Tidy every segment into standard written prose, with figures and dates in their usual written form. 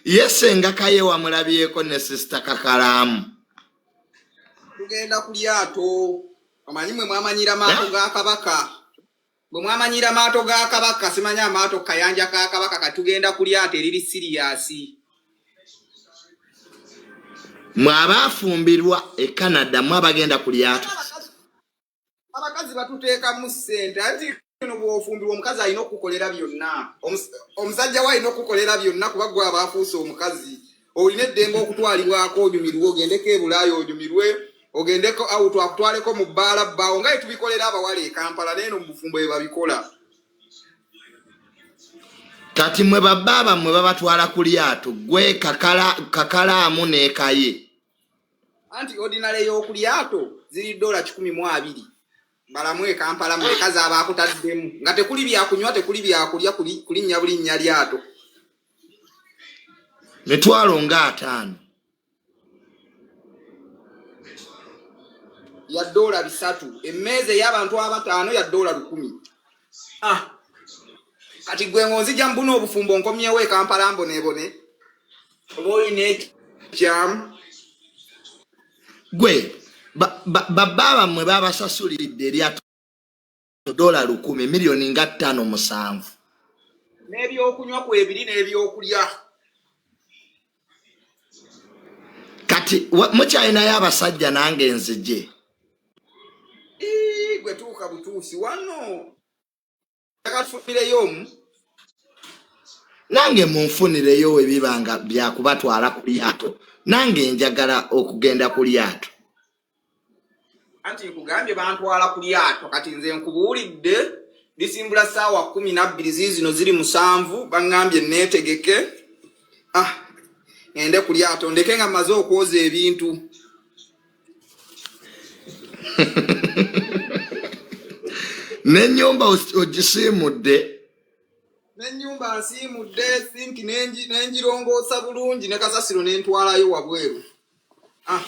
Ye Senga Kaye wamulabyeko ne Sister Kakalaamu. Tugenda ku lyato. Omanyi mwe mwamanyira maato Eh? ga Kabaka. Bwe mwamanyira maato ga Kabaka, simanyi amaato kayanja ka Kabaka, kati tugenda ku lyato eriri siriyasi. Mwe abaafumbirwa e Canada, mwe abagenda ku lyato. Abakazi batuteekamu ssente, anti eno bw'ofumbirwa omukazi alina okukukolera byonna. Omusajja we alina okukukolera byonna, kuba gwe aba afuuse omukazi. Olina eddembe okutwalibwako onyumirwe, ogendeko e Bulaaya onyumirwe, ogendeko out, akutwaleko mu bbaala bbaawo, nga bwe tubikolera abawala e Kampala, naye eno mu bufumbo bwe babikola. Kati mwe babba bammwe babatwala ku lyato, gwe Kakalaamu n'Ekaye. Anti ordinary y'oku lyato ziri $120. Balamu e Kampala mmeka z'aba akutaddemu nga tekuli byakunywa, tekuli byakulya, kulinnya bulinnya lyato? 500,000. Ya $300. Emmeeza ey'abantu abataano ya $1,000. Ah, kati gwe ng'onzija mbuna obufumbo, nkomyewo e Kampala mboneebone, oba olina ekyamu? Gwe babba bammwe babasasulidde eryato $1,000, miliyoni nga 57. N'ebyokunywa kwebiri n'ebyokulya. Kati mukyalinayo abasajja? Nange nzije. Ii, gwe tuuka butuusi wano, akatufunireyo omu. Nange munfunireyo, ebiba nga byakubatwala ku lyato, nange njagala okugenda ku lyato. Anti nkugambye bantwala ku lyato. Kati nze nkubuulidde, lisimbula ssaawa 12, ziizino ziri 7. Baŋŋambye neetegeke, ah, ŋŋende ku lyato, ndeke nga mmaze okwoza ebintu. N'ennyumba ogisiimudde? N'ennyumba nsiimudde, sinki nengirongoosa bulungi, ne kasasiro nentwalayo wabweru. Ah,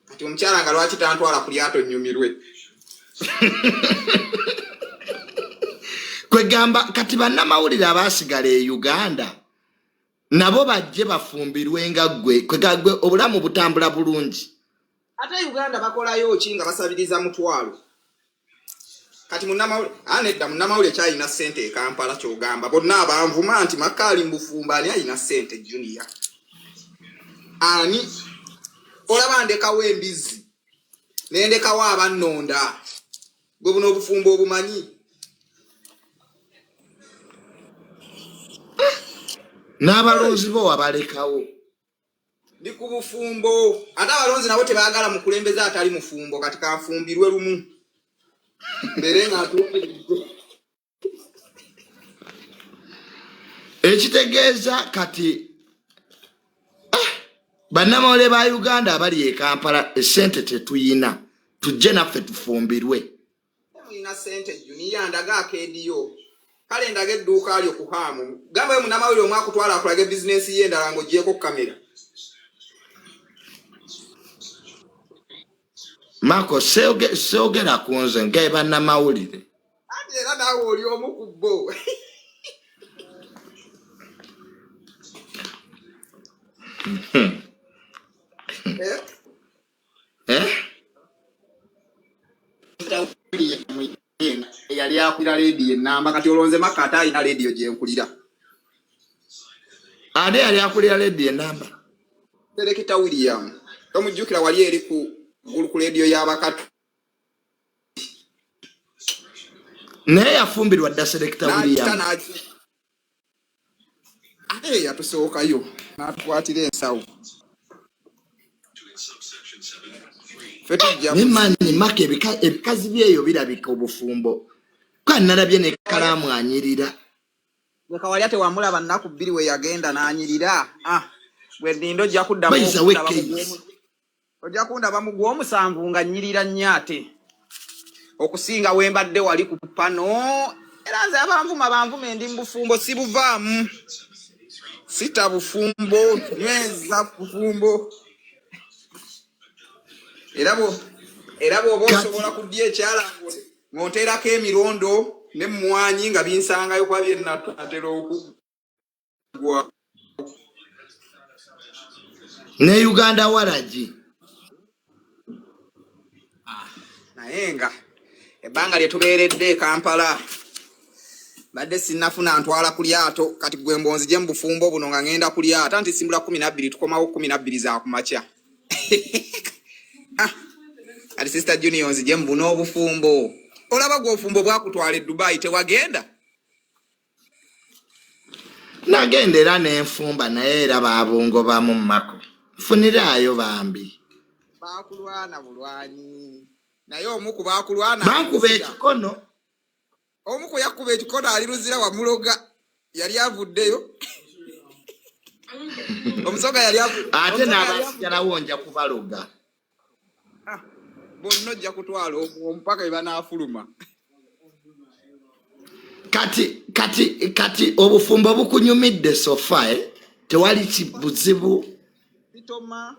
kati omukyala nga lwaki tantwala ku lyato nnyumirwe? Kwegamba kati bannamawulire abaasigala e Uganda nabo bajje bafumbirwe nga ggwe. Kwegamba gwe obulamu butambula bulungi. Ate Uganda bakolayo ki nga basabiriza 500? Kati munnamawulire, a nedda, munnamawulire kyalina ssente e Kampala? Kyogamba bonna abanvuma nti Makaali mbufumba, ani alina ssente, Junior? Ani? Olaba ndekawo embizzi nendekawo abannonda. Gwe buno obufumbo obumanyi? N'abalonzi bo wabalekawo? Ndi ku bufumbo, ate abalonzi nabo tebaagala mukulembeze atali mufumbo. Kati kanfumbirwe lumu mbeere nga ntuukiridde. Ekitegeeza kati bannamawulire ba Uganda abali e Kampala, esente tetuyina, tujje naffe tufumbirwe. Mulina sente, Junior? Ndaga akeediyo. Kale ndaga edduuka lyo ku haamu. Gamba we munnamawulire omu akutwala akulaga bizinensi ye endala ng'ogyeko kamera. Mako, seogera ku nze nga bannamawulire. Ate era naawe oli omu ku bo. Eh? Eh? Yali akulira leediyo enamba, kati olonze Maka ate alina leediyo gyenkulira. Ate yali akulira leediyo enamba? Serekita William, tomujjukira? Wali eri ku ggulu ku leediyo y'abakatu. Naye yafumbirwa dda Selekita William? Ate yatusookayo n'atukwatira ensawo. Ffe tujja. Nemani Maka, ebikazi byeyo birabika obufumbo ka nalabye ne Kalaamu anyirira. Kawalya tewamulaba nnaku 2 we yagenda n'anyirira? Ah, bwe nninda ojja kuddamu Bayiza we okundaba mu case. Ojja kundaba mu gw'omusanvu nga nnyirira nnyo ate okusinga we mbadde wali ku pano. Era nze abanvuma banvume, ndi mu bufumbo, sibuvaamu, sita bufumbo, nyweza bufumbo. Era bw'oba Kati osobola kudya ekyala ng'onteerako emirondo n'emmwanyi nga binsangayo, kuba byenatera okuggwa. Ne Uganda waragi. Naye nga ebbanga lye tubeeredde e Kampala badde sinnafuna ntwala ku lyato, kati gwe mbonzije mu bufumbo buno nga ngenda ku lyato, anti simbula 12 tukomawo 12 za kumakya. Kati Sister Junior nzije mu buno obufumbo. Olaba gwe obufumbo bwakutwala e Dubai tewagenda? Nagenda era nenfumba, naye era baabungobamu mako. Nfuniraayo bambi. Baakulwana bulwanyi. Naye omu ku baakulwana bankuba ekikono. Omu ku yakuba ekikono ali Luzira wamuloga. Yali avuddeyo. Omusoga yali avuddeyo. Ate n'abasigalawo nja kubaloga. Bonna ojja kutwala omupaka we banaafuluma. Kati kati kati obufumbo bukunyumidde sofa, eh? Tewali buzibu. Sitoma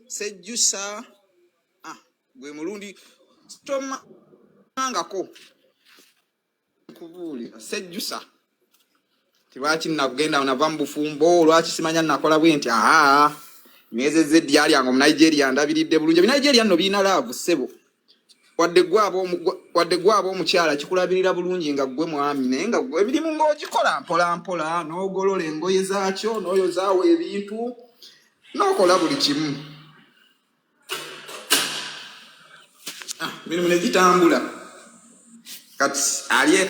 sejjusa, gwe mulundi sitoma ngako nkubuulira sejjusa. Lwaki nagenda nava mu bufumbo, lwaki simanya nakola bwe nti, nywezezza eddya lyange Omunigeria ndabiridde bulungi. Ebinigeria nno birina love ssebo. Wadde gwe aba omukyala kikulabirira bulungi nga ggwe mwami, naye nga ggwe emirimu ng'ogikola mpola mpola, n'ogolola engoye zaakyo, n'oyozaawo ebintu, n'okola buli kimu. Emirimu ne gitambula. Kati ali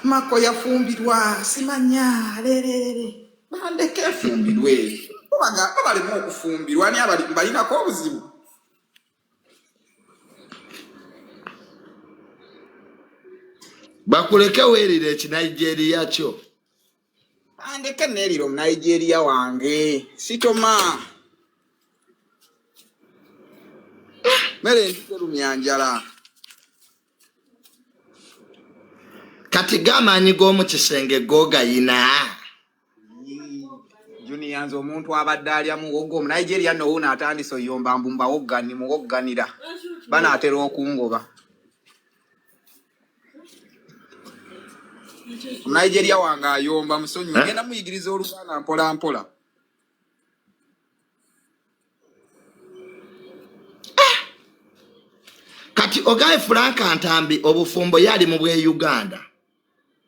Mako yafumbirwa simanya lererere bandeke efumbirwe. Babalemu okufumbirwa, ani balinako obuzibu? Bakuleke weerire ekinigeria kyo. Bandeke neerire omunigeria wange sitoma. Mmere nti njala. Kati g'amaanyi g'omu kisenge g'ogayina. Junior nze omuntu abadde alya muwogo Omunigeria nno wuuno atandise oyomba mbu mbawoggani muwogganira banaatera okungoba. Omunigeria wange ayomba musonyiwe, ngenda muyigiriza Oluganda mpola mpola. Kati ogaye Frank Ntambi obufumbo yali mu bwe Uganda.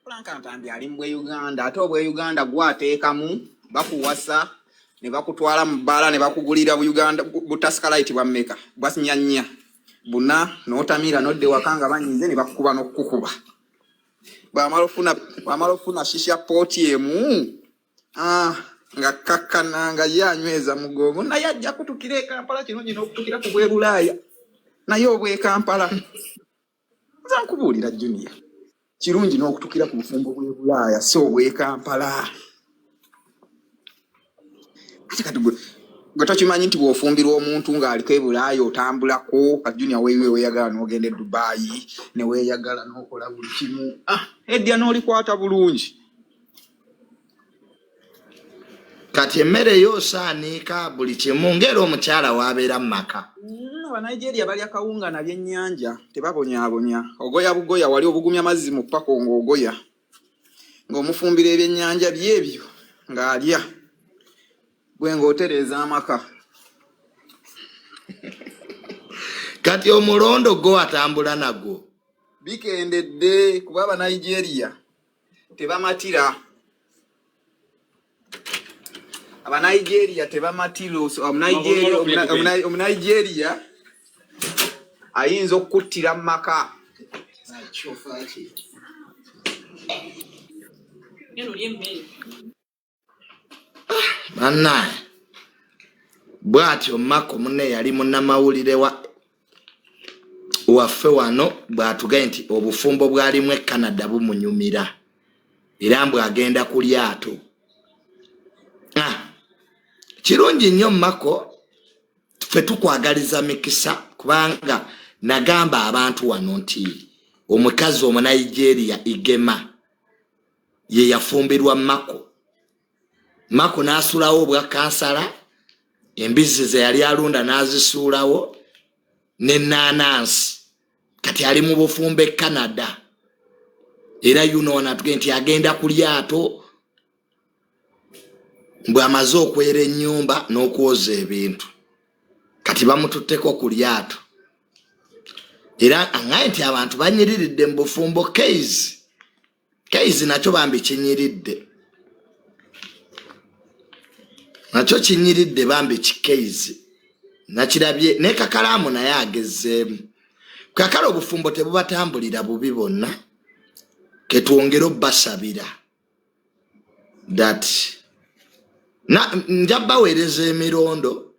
Frank Ntambi ali mu bwe Uganda, ate obwe Uganda gwateekamu bakuwasa ne bakutwala mu bbaala ne bakugulira bu Uganda bu Tusker Lite bwa mmeka bwa nnya buna n'otamira n'odda ewaka nga banyize ne bakukuba n'okukukuba. Bw'amala ofuna shisha pooti emu nga kakkana nga ye anyweza mugongo, naye ajja kutukira e Kampala kirungi n'okutukira ku bwe Bulaaya. Naye obw'e Kampala nze nkubuulira Junior kirungi n'okutukira ku bufumbo bw'e Bulaaya si obw'e Kampala. Ate kati gwe tokimanyi nti bw'ofumbirwa omuntu ng'aliko e Bulaaya otambulako, kati Junior weewe weeyagala n'ogenda e Dubai ne weeyagala n'okola buli kimu, eddya n'olikwata bulungi. Kati emmere yo osaaniika buli kimu ng'era omukyala w'abeera mu maka. Abanigeria balya kawunga na byennyanja, tebabonyaabonya. Ogoya bugoya wali obugumya mazzi mu ppako ng'ogoya, ng'omufumbira ebyennyanja byebyo ng'alya, gwe ng'otereeza amaka. Kati omulondo gwo atambula nagwo? Bikendedde kuba Abanigeria tebamatira. Abanigeria tebamatira. Omunigeria ayinza okukuttira mu maka. Bannaye bw'atyo Mako munne yali munnamawulire waffe wano bw'atugambye nti obufumbo bw'alimu e Canada bumunyumira era mbw agenda ku lyato. Kirungi nnyo Mako, ffe tukwagaliza mikisa kubanga nagamba abantu wano nti omukazi Omunigeria Igema ye yafumbirwa Mako. Mako n'asuulawo obwa kansala, embizzi ze yali alunda n'azisuulawo n'ennaanansi. Kati ali mu bufumbo e Canada. Era yuno wano atugambye nti agenda ku lyato. Mbwe amaze okwera ennyumba n'okwoza ebintu, kati bamututteko ku lyato. Era aŋŋaye nti abantu banyiriridde mu bufumbo. Keizi, Keizi nakyo bambi kinyiridde, nakyo kinyiridde bambi. Kikeizi nakirabye ne kakalaamu naye agezeemu. Kakale obufumbo tebubatambulira bubi bonna, ketwongere obbasabira that nja baweereza emirondo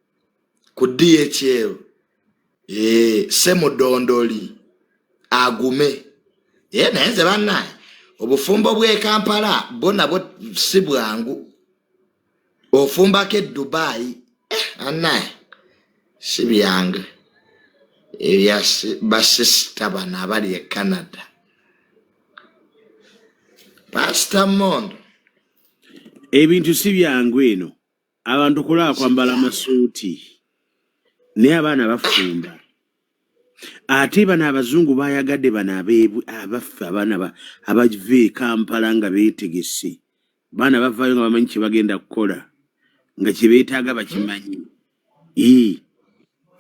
ku DHL. Semudondoli agume. Naye nze bannaye, obufumbo bw'e Kampala bwo nabwo si bwangu. Ofumbako e Dubayi, annaye si byange ebya basisita bano abali e Canada. Pasita Mondo. Ebintu si byangu eno. Abantu kulaba kwambala amasuuti, naye abaana bafumba. Ate bano abazungu bayagadde bano abaffe, abaana abava e Kampala nga beetegese. Baana bavaayo nga bamanyi kye bagenda kukola, nga kye beetaaga bakimanyi.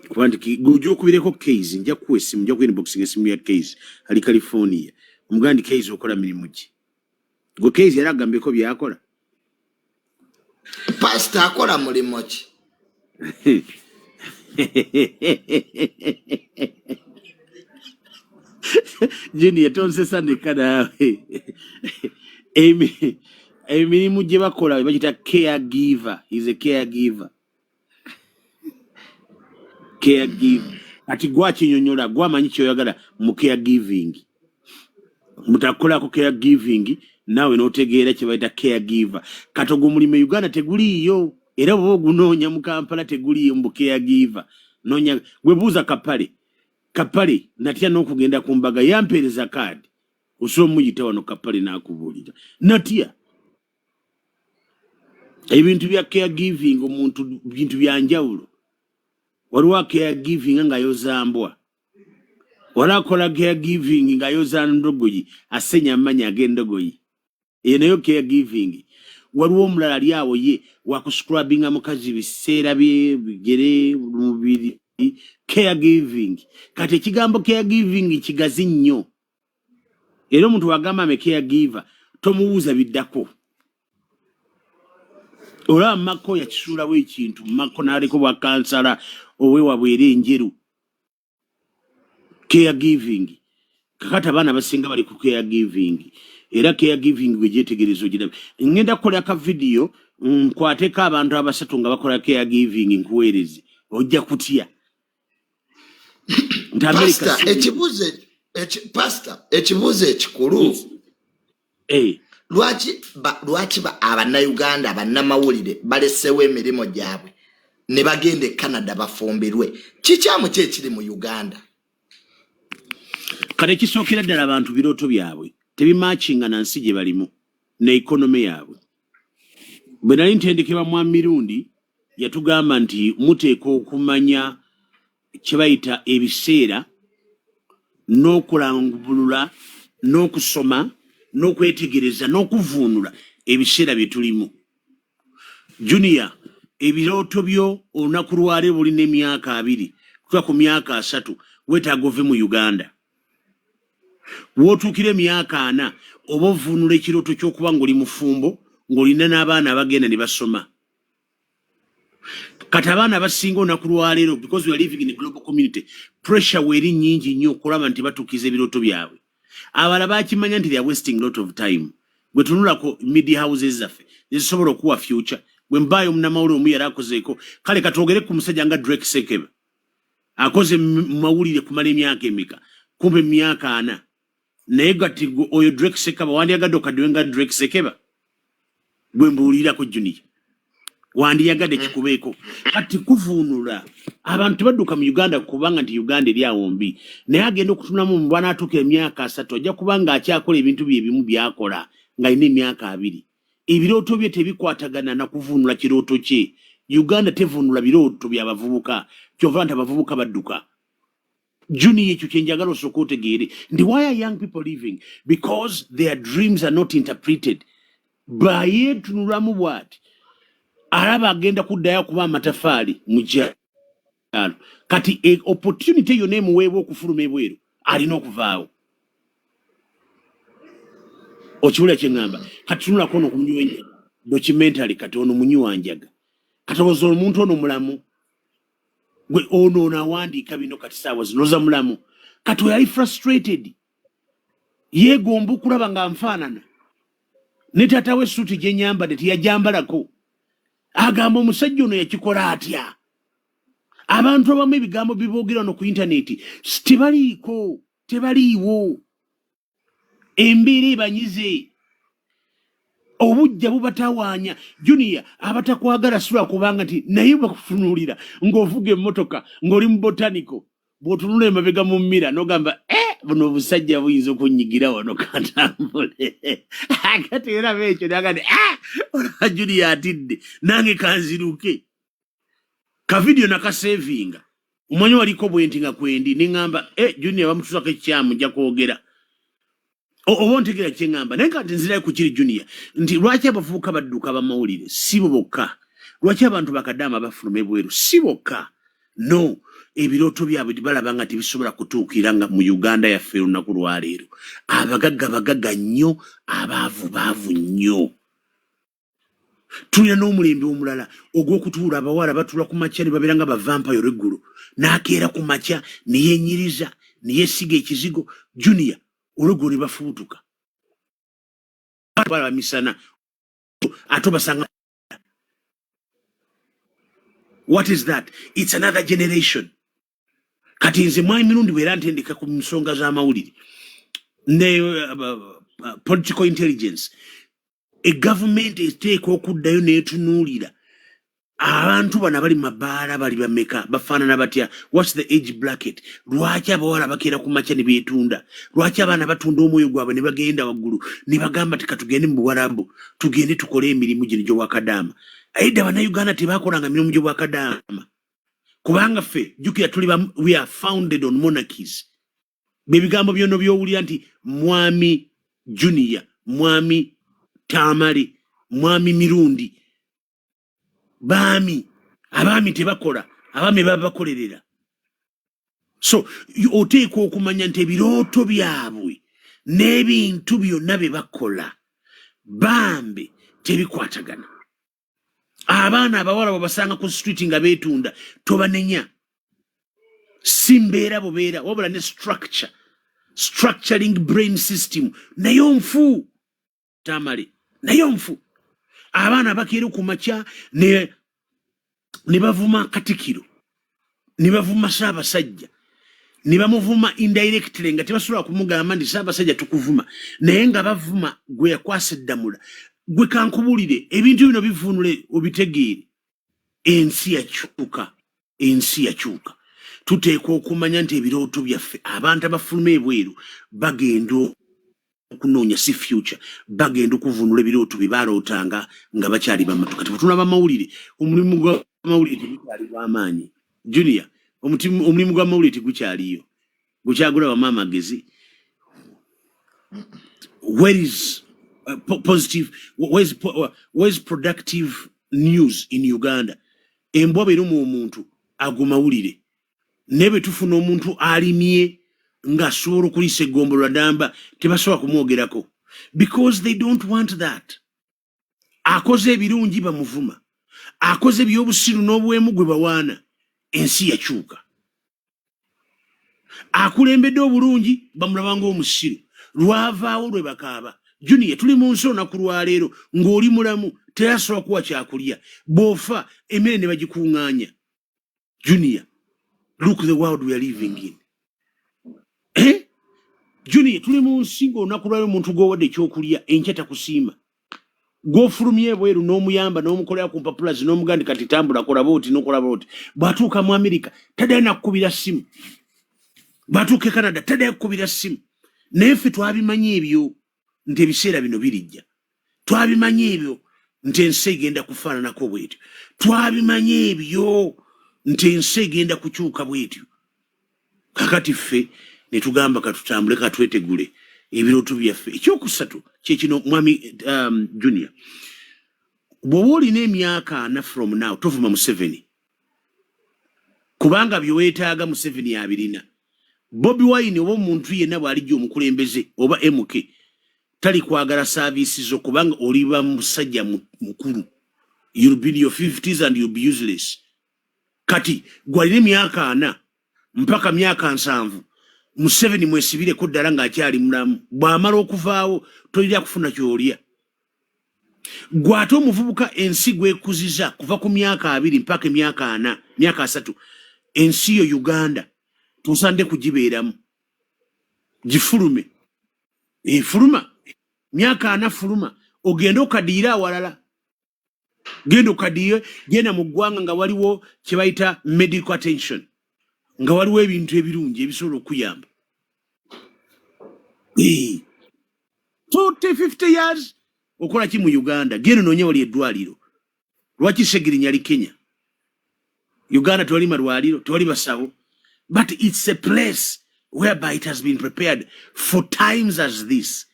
Kuba nti gojja okubireko Case, nja kuwa essimu, nja kuinboxing essimu ya Case ali California. Omugamba nti, "Case, okola mirimu ki gwe?" Case yali agambyeko byakola. Pasita akola mulimu ki? Junior, tonsesa nekka naawe. Emirimu gye bakola bakita care giver, is a care giver, care giver. Kati gwakinyonyola, gwamanyi kyoyagala mu care giving. Mutakolako care giving naawe n'otegeera kye bayita care giver. Kati ogwo omulimu e Uganda teguliiyo, era bw'oba ogunoonya mu Kampala teguliiyo mu care giver. Noonya gwe buuza Kapale. Kapale natya n'okugenda ku mbaga, yampeereza kaadi. Osobola omuyita wano Kapale n'akubuulira. Natya ebintu bya care giving. Omuntu bintu bya njawulo. Waliwo care giving ng'ayoza mbwa, waliwo akola care giving ng'ayoza ndogoyi, asenya amanya ag'endogoyi, eyo nayo care giving. Waliwo omulala ali awo ye wakuscrubinga mukazi biseera bye, bigere, mubiri, care giving. Kati ekigambo care giving kigazi nnyo, era omuntu wagamba am a care giver, tomubuuza biddako. Olaba Mako yakisuulawo ekintu, Mako n'aliko bwa kansala owewabwe era enjeru, care giving. Kakati abaana abasinga bali ku care giving, era care giving gwe gyetegereza ogirabe. Ngenda kukola ka vidiyo nkwateko abantu abasatu nga bakola care giving, nkuweereze, ojja kutya nti America Pasita, pasita, ekibuuzo ekikulu, lwaki abannayuganda bannamawulire baleseewo emirimu gyabwe ne bagenda e Canada bafumbirwe? Kikyamu ki ekiri mu Uganda? Kati ekisookera ddala, abantu birooto byabwe tebimatchinga na nsi gye balimu ne economy yaabwe. Bwe nali ntendekebwa mwa Mirundi, yatugamba nti muteeka okumanya kye bayita ebiseera n'okulambulula n'okusoma n'okwetegereza n'okuvuunula ebiseera bye tulimu. Junior, ebirooto byo olunaku lwaleero bulina emyaka 20 kutuka ku myaka 30, weetaaga ove mu Uganda. Wootuukira emyaka 40, oba ovuunula ekirooto ky'okuba ng'oli mufumbo, ng'olina n'abaana abagenda ne basoma. Kati abaana abasinga olunaku lwaleero, because we are living in a global community, pressure weeri nnyingi nnyo okulaba nti batuukiza ebirooto byabwe. Abalala bakimanya nti they are wasting lot of time. Bwe tunulako media houses zaffe zisobola okuwa future. Bwe mbaayo omunamawulire omu yali akozeeko, kale katwogere ku musajja nga Drake Sekeba, akoze mu mawulire kumala emyaka emeka? Kumbe emyaka 40. Naye gati gwe oyo Drake Sekeba, wandyagadde okaddiwe nga Drake Sekeba? Gwe mbuulirako, Junior, wandiyagadde kikubeeko? Kati kuvuunula. Abantu tebadduka mu Uganda kubanga nti Uganda eri awo mbi, naye agenda okutunamu mu bwanaatuuka emyaka 30, ajja kuba ng'akyakola ebintu bye ebimu byakola ng'alina emyaka 20. Ebirooto bye tebikwatagana na kuvuunula kirooto kye. Uganda tevuunula birooto by'abavubuka, kyova nti abavubuka badduka. Junior, ekyo kyenjagala osooka otegeere nti why are young people living? Because their dreams are not interpreted. Bayeetunulamu bw'ati. Alaba agenda kuddayo kuba amatafaali mu kyalo. Kati opportunity yonna emuweebwa okufuluma ebweru, alina okuvaawo. Okiwulira kyeŋŋamba? Kati tunulako ono kumunywi w'enjaga documentary. Kati ono munywi wa njaga. Kati oza omuntu ono mulamu? Gwe ono awandiika bino kati saawa zino oza mulamu? Kati oyo ali frustrated, yeegomba okulaba nga nfaanana ne taata we. Suuti gyenyambadde teyajambalako. Agamba, omusajja ono yakikola atya? Abantu abamu ebigambo biboogera no ku intaneti tebaliiko, tebaliiwo. Embeera ebanyize, obujja bubatawaanya. Junior, abatakwagala sula kubanga nti naye bakutunuulira ng'ovuga emmotoka, ng'oli mu botanical, bw'otunula emabega mu mirror n'ogamba, "Eh, buno obusajja buyinza okunyigira wano, kantambule." Kati era ekyo naga nti, "Ah, olaba Junior atidde, nange kanziruke." Kavidiyo nakasevinga, omanyi waliko bwenti nga kwendi neŋŋamba, "E Junior bamutusako ekikyamu, nja kwogera." Oba ontegeera kyeŋŋamba? Naye kati nzirayo ku kiri, Junior, nti lwaki abavubuka badduka bamawulire? Si bo bokka. Lwaki abantu bakadaama bafuluma ebweru? Si bokka. No ebirooto byabwe balaba nga tebisobola kutuukira nga mu Uganda yaffe olunaku lwaleero. Abagagga bagagga nnyo, abaavu baavu nnyo. Tulina n'omulembe omulala ogw'okutuula. Abawala batuula ku makya ne babeera nga bavampayo olweggulo, n'akeera ku makya ne yenyiriza ne yeesiga ekizigo, Junior, olweggulo ne bafuutuka balaba misana, ate obasanga. What is that? It's another generation. Kati nze mwami Mirundi bwera ntendeka ku nsonga z'amawulire ne political intelligence, egavumenti eteeka okuddayo n'etunuulira abantu bano abali mu mabaala. Bali bameka? Bafaanana batya? What's the age bracket? Lwaki abawala bakeera ku makya ne beetunda? Lwaki abaana batunda omwoyo gwabwe ne bagenda waggulu ne bagamba ti katugende mu Buwarabu, tugende tukole emirimu gino gy'obwakadaama? Edda Bannayuganda tebakolanga mirimu gy'obwakadaama, kubanga ffe, jjukira, tuli we are founded on monarchies. Bebigambo byonna byowulira nti Mwami Junior, Mwami Tamale, Mwami Mirundi, baami. Abaami tebakola, abaami babakolerera. So oteekwa okumanya nti ebirooto byabwe n'ebintu byonna bye bakola bambe tebikwatagana. Abaana abawala bwebasanga ku street nga beetunda, tobanenya. Si mbeera bubeera, wabula ne structure, structuring brain system naye nfu. Tamale, naye nfu. Abaana bakeera ku makya ne bavuma Katikiro, ne bavuma Ssaabasajja, ne bamuvuma indirectly nga tebasobola kumugamba nti Ssaabasajja tukuvuma, naye nga bavuma gwe yakwasa eddamula. Gwe kankubulire, ebintu bino bivunule obitegeere. Ensi yakyuka, ensi yakyuka. Tuteekwa okumanya nti ebirooto byaffe, abantu abafuluma ebweru bagenda okunoonya si future, bagenda okuvunula ebirooto bye balootanga nga bakyali bamato. Kati bwetulaba amawulire, omulimu gw'amawulire tegukyali gw'amaanyi. Junior, omulimu gw'amawulire tegukyaliyo, gukyagulabamu amagezi. Where is positive, where is productive news in Uganda? Embwa bweruma omuntu, ago mawulire. Naye bwe tufuna omuntu alimye ng'asobola okuliisa eggombolola ddamba, tebasobola kumwogerako because they don't want that. Akoze ebirungi bamuvuma, akoze ebyobusiru n'obuwemu gwe bawaana. Ensi yakyuka. Akulembedde obulungi bamulaba ng'omusiru, lwavaawo lwe bakaaba. Junior, tuli mu nsi olunaku lwaleero ng'oli mulamu terasobola kuwa kyakulya, bw'ofa emmere ne bagikuŋŋaanya. Junior, look the world we are living in. Eh? Junior, tuli mu nsi ng'olunaku lwaleero omuntu gw'owadde ekyokulya enkya takusiima. Gw'ofulumya ebweru n'omuyamba n'omukolera ku mpapula zi n'omugandi kati tambula, kola bwoti n'okola bwoti, bw'atuuka mu Amerika taddayo nakukubira ssimu, bw'atuuka e Canada taddayo kukubira ssimu. Naye ffe twabimanyi ebyo nti ebiseera bino birijja. Twabimanyi ebyo nti ensi egenda kufaananako bwetyo. Twabimanyi ebyo nti ensi egenda kukyuka bwetyo. Kakati ffe ne tugamba katutambule, katwetegule ebirooto byaffe. Ekyokusatu kyekino, mwami Junior. Bw'oba olina emyaka 40 from now, tovuma Museveni, kubanga byeweetaaga Museveni abirina. Bobi Wine oba omuntu yenna bw'alijja omukulembeze oba MK tali kwagala service zo, kubanga oliba musajja mukulu. You'll be in your 50s and you'll be useless. Kati gwalina emyaka 40 mpaka myaka 70, Museveni mwesibireko ddala ng'akyali mulamu. Bw'amala okuvaawo, tolira kufuna kyolya. Gw'ate omuvubuka, ensi gwekuziza kuva ku myaka 20 mpaka emyaka 40, myaka 30, ensi yo Uganda tosande kugibeeramu. Gifulume, efuluma myaka 40, fuluma ogende okadiire awalala. Genda okadiye, genda mu ggwanga nga waliwo kye bayita medical attention, nga waliwo ebintu ebirungi ebisobola okuyamba. 40, 50 years okola ki mu Uganda? Genda onoonye wali eddwaliro. Lwaki Segirinya ali Kenya? Uganda tewali malwaliro, tewali basawo, but it's a place whereby it has been prepared for times as this.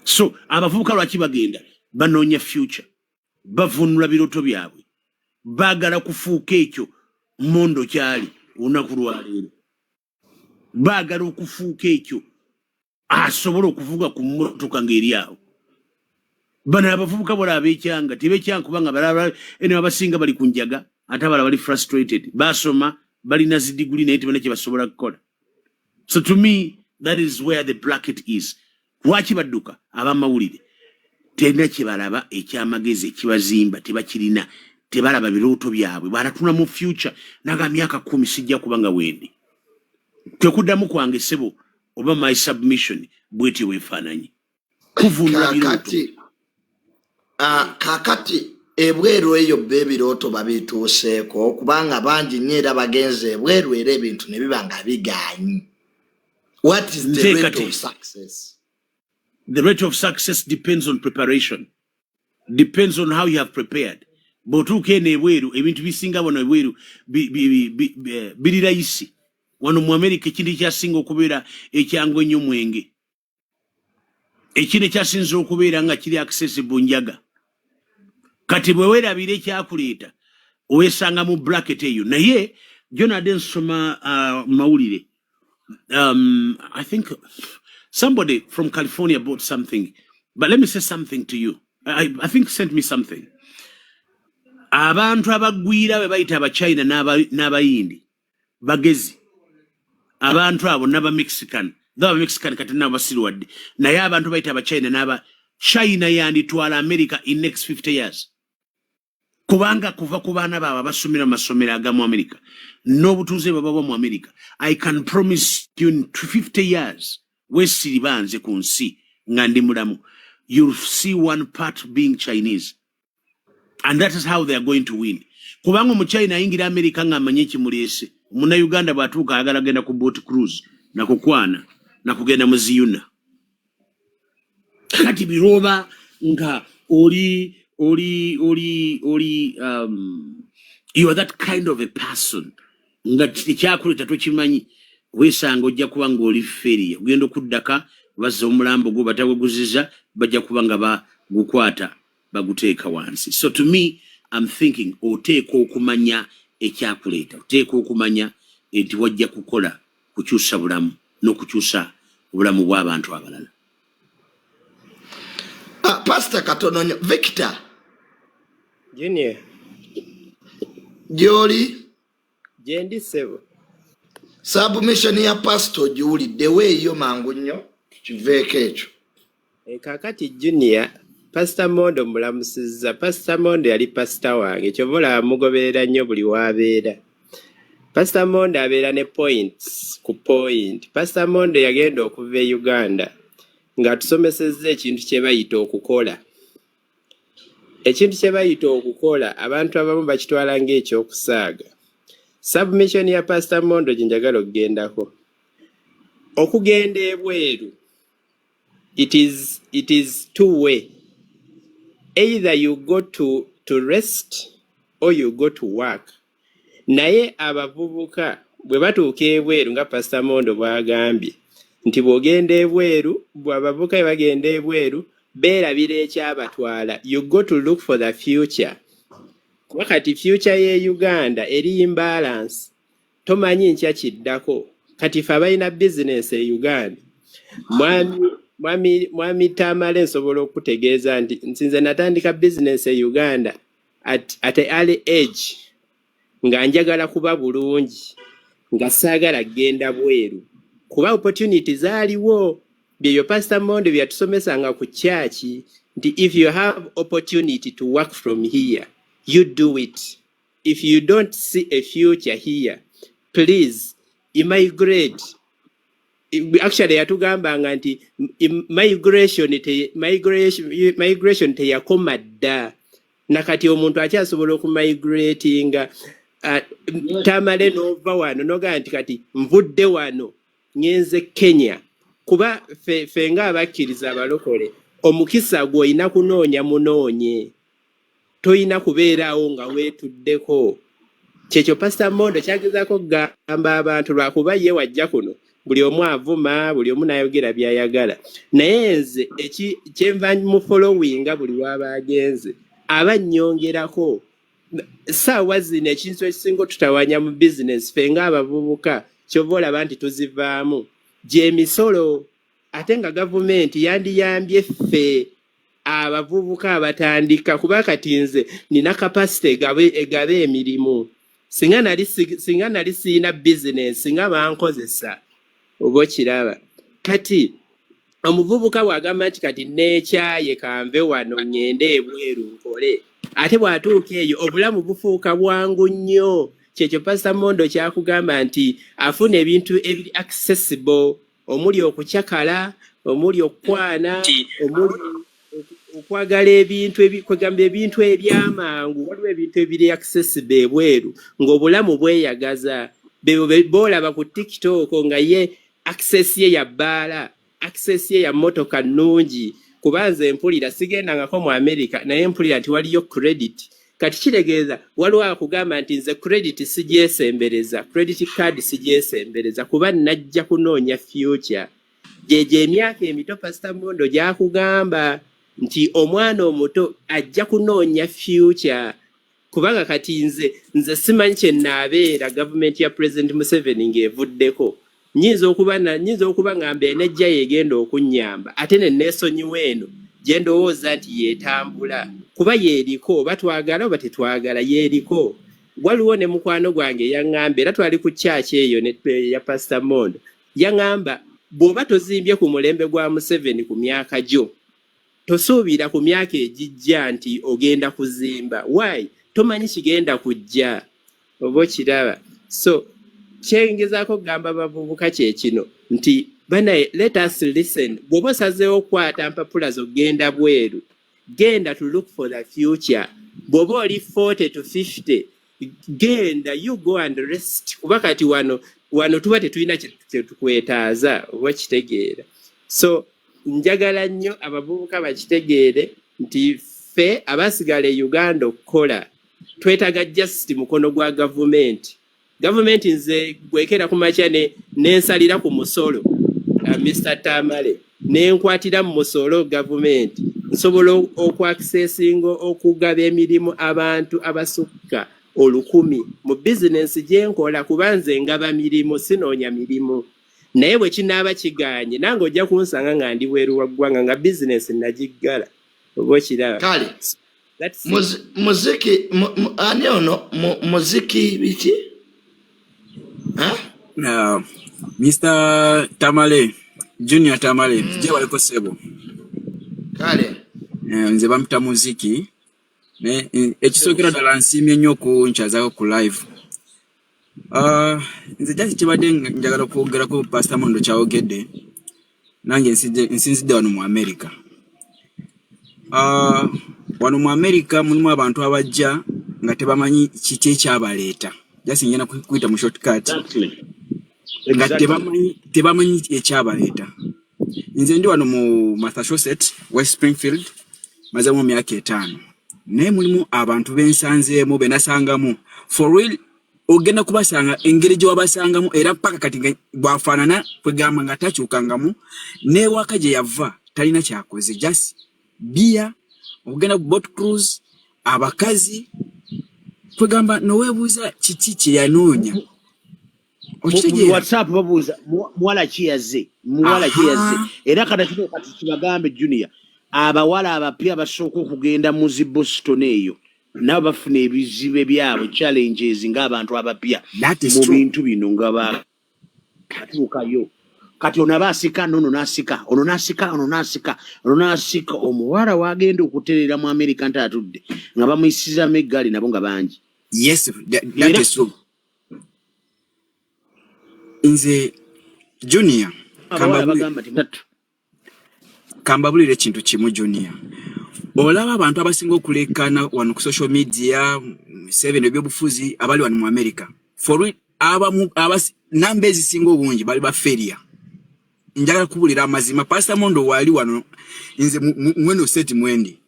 So abavubuka lwaki bagenda? Banoonya future, bavunula birooto byabwe, baagala kufuuka ekyo Mondo kyali olunaku lwaleero. Baagala okufuuka ekyo asobola okuvuga ku mmotoka ng'eri awo. Bano abavubuka bola abekyanga tebekyanga, kubanga balaba eno abasinga bali ku njaga, ate abalala bali frustrated. Basoma, balina zidiguli, naye tebalina kye basobola kukola. So to me, that is where the bracket is. Lwaki badduka? Abamawulire terina kye balaba ekyamagezi ekibazimba, tebakirina. Tebalaba birooto byabwe. Balatuna mu future naga myaka 10 sijja kuba nga wendi. Kwekuddamu kwange, ssebo, oba my submission bwetyo bwefaananyi kuvunula birooto. Kakati ebweru eyo bo ebirooto babituuseeko? Kubanga bangi nnyo era bagenze ebweru, era ebintu ne biba nga bigaanyi. What is the rate Nteekate. of success? The rate of success depends on preparation, depends on how you have prepared. Bw'otuuka eno ebweru, ebintu bisinga wano ebweru biri rahisi. Wano mu America ekintu ekyasinga okubeera ekyangu ennyo mwenge. Ekintu ekyasinza okubeera nga kiri accessible njaga. Kati bwe weerabira ekyakuleeta, weesanga mu bracket eyo. Naye jonade nsoma mawulire. I think somebody from California bought something, but let me say something to you. I think sent me something. Abantu abagwira be bayita Abachina n'Abayindi bagezi. Abantu abo n'Abamexican, though Abamexican kati nabo basiruwadde, naye abantu bayita Abachina n'aba China yanditwala America in next 50 years, kubanga kuva ku baana baabwe abasomera mu masomero agamu America n'obutuuze bwe baba mu America, I can promise you, in 50 years weesiriba nze ku nsi nga ndi mulamu, you'll see one part being Chinese, and that is how they are going to win, kubanga Omuchina ayingira America ng'amanye ekimuleese. Omunnayuganda bw'atuuka ayagala genda ku boat cruise, nakukwana, nakugenda mu ziyuna. Kati birooba nga oli you are that kind of a person nga ekyakuleeta tokimanyi, weesanga ojja kuba ng'oli failure. Ogenda okuddaka bazza omulambo gwo bataweguziza, bajja kuba nga bagukwata baguteeka wansi. So to me, I'm thinking oteeka okumanya ekyakuleeta, oteeka okumanya nti wajja kukola kukyusa bulamu n'okukyusa obulamu bw'abantu abalala. Ah, Pastor, katono nnyo. Victor. Junior. Gy'oli? Gyendi, ssebo. Submission ya pastor ogiwulidde eyo? Mangu nnyo tukiveeko ekyo. E, kaakati Junior, Pastor Mondo mulamusizza. Pastor Mondo yali pasita wange, kyova olaba mugoberera nnyo buli w'abeera. Pastor Mondo abeera ne points ku point. Pastor Mondo yagenda okuva e Uganda ng'atusomesezza ekintu kye bayita okukola. Ekintu kye bayita okukola, abantu abamu bakitwala ng'ekyokusaaga. Submission ya Pastor Mondo gye njagala okugendako. Okugenda ebweru, it is two way. Either you go to rest or you go to work. Naye abavubuka bwe batuuka ebweru, nga Pastor Mondo bw'agambye nti bw'ogenda ebweru, bwe abavubuka bwe bagenda ebweru Beerabira ekyabatwala. You go to look for the future, kuba kati future ye Uganda eri imbalance, tomanyi nkya kiddako. Kati fe abalina bizinesi e Uganda, mwami Tamale, nsobola okutegeeza nti nsinze natandika bizinesi e Uganda at a early age, nga njagala kuba bulungi, nga saagala kgenda bweru, kuba opportunity zaaliwo. Byebyo Pastor Mondo byatusomesanga ku kyaki nti if you have opportunity to work from here, you do it. If you don't see a future here, please immigrate. Actually yatugambanga nti migration teyakoma dda, nakati omuntu akyasobola okumigratinga. Tamale, n'ova wano nogamba nti kati nvudde wano ngenze Kenya, kuba fe ng'abakkiriza abalokole, omukisa gw'olina kunoonya munoonye, toyina kubeeraawo nga weetuddeko. Kyekyo Pasita Mondo kyagezaako okugamba abantu, lwakuba ye wajja kuno buli omu avuma, buli omu n'ayogera by'ayagala. Naye nze kyenva mu followinga, buli waba agenze aba nnyongerako. Saawa zino ekintu ekisinga otutawanya mu bizinesi ffe ng'abavubuka, kyova olaba nti tuzivaamu, gy'emisolo. Ate nga gavumenti yandiyambye ffe abavubuka abatandika, kuba kati nze nina capacity egabe emirimu. Singa nali siyina bizinesi, singa bankozesa, oba okiraba. Kati omuvubuka bw'agamba nti kati neekyaye, kanve wano ŋŋende ebweru nkole, ate bw'atuuka eyo obulamu bufuuka bwangu nnyo. Kyekyo Pasita Mondo kyakugamba nti afuna ebintu ebiri accessible, omuli okucakala, omuli okukwana, omuli okwagala ebintu kwegamba ebintu ebyamangu. Waliwo ebintu ebiri accessible ebweru ng'obulamu bweyagaza. Bebo boolaba ku TikTok nga ye access ye ya bbaala, access ye ya mmotoka nnungi. Kuba nze mpulira, sigendangako mu America, naye mpulira nti waliyo credit. Kati kitegeeza waliwo akugamba nti nze credit sigyesembereza, credit card sigyesembereza, kuba najja kunoonya future. Gyegyo emyaka emito Pasita Mondo gyakugamba nti omwana omuto ajja kunoonya future, kubanga kati nze simanyi kye naabeera gavumenti ya President Museveni ng'evuddeko. Nyinza okuba nga mbe enejja yegenda okunnyamba, ate ne neesonyiwa eno gye ndowooza nti yeetambula, kuba yeeriko, oba twagala oba tetwagala yeeriko. Waliwo ne mukwano gwange yaŋŋamba, era twali ku kyaki eyo ya Pasita Mondo, yaŋŋamba bw'oba tozimbye ku mulembe gwa Museveni ku myaka gyo, tosuubira ku myaka egijja nti ogenda kuzimba. Why? Tomanyi kigenda kujja, oba okiraba. So kyengezaako okugamba bavubuka kye kino nti banaye, let us listen. Bw'oba osazeewo okukwata mpapula zo genda bweru, genda to look for the future. Bw'oba oli 40 to 50, genda, you go and rest, kuba kati wano tuba tetulina kyetukwetaaza, oba kitegeera. So njagala nnyo abavubuka bakitegeere nti ffe abasigala e Uganda okukola twetaaga just mukono gwa gavumenti. Gavumenti nze gwekera ku makya ne nensalira ku musolo, Mr Tamale, nenkwatira mu musolo gavumenti, nsobola okwakisesinga okugaba emirimu abantu abasukka 1000 mu bizinensi gyenkola, kuba nze ngaba mirimu, sinoonya mirimu. Naye bwe kinaaba kiganye, nange ojja kunsanga nga ndi bweru wa ggwanga, nga bizinensi nagiggala, oba okiraba. Kale. That's it. Muziki ani ono muziki biki? Ha? Mr. Tamale, Junior Tamale, gye waliko ssebo. Kale. Nze bampita Muziki. Ne ekisookera ddala nsiimye nnyo okunkyazaako ku live. Nze just kibadde njagala okwogerako Pastor Mondo kyayogedde. Nange nsinzidde wano mu America. Wano mu America mulimu abantu abajja nga tebamanyi kiki ekyabaleeta. Just ngenda kuyita mu shortcut. Nga tebamanyi ekyabaleeta. Nze ndi wano mu Massachusetts, West Springfield, mazeemu emyaka 5. Naye mulimu abantu bensanzeemu, benasangamu. For real, ogenda kubasanga engeri gye wabasangamu era paka kati nga bw'afaanana, kwegamba nga takyukangamu, n'ewaka gye yava talina kyakoze, just Bia okugenda ku boat cruise, abakazi, kwegamba noweebuuza kiki kye yanoonya. Okitegeera? WhatsApp babuuza, muwala ki yazze, muwala ki yazze? Era kati kino kati kibagambe, Junior, abawala abapya basooka okugenda mu zi Boston eyo nabo bafuna ebizibu ebyabwe, challenges, ng'abantu abapya That is mu true. bintu bino nga bakatuukayo. Kati ono aba asika nono n'asika ono, n'asika ono, n'asika ono, n'asika omuwala wagenda okuterera mu Amerika nti atudde nga bamuyisizaamu eggaali nabo nga bangi. Yes, that Era is true. Nze Junior, abawala bagamba nti tatu. Kambabulire ekintu kimu, Junior. Olaba abantu abasinga okulekana wano ku social media, seven, ebyobufuzi, abali wano mu America, for abamu namba ezisinga obungi bali ba failure. Njagala kubulira amazima. Pastor Mondo wali wano, nze mweno state mwendi,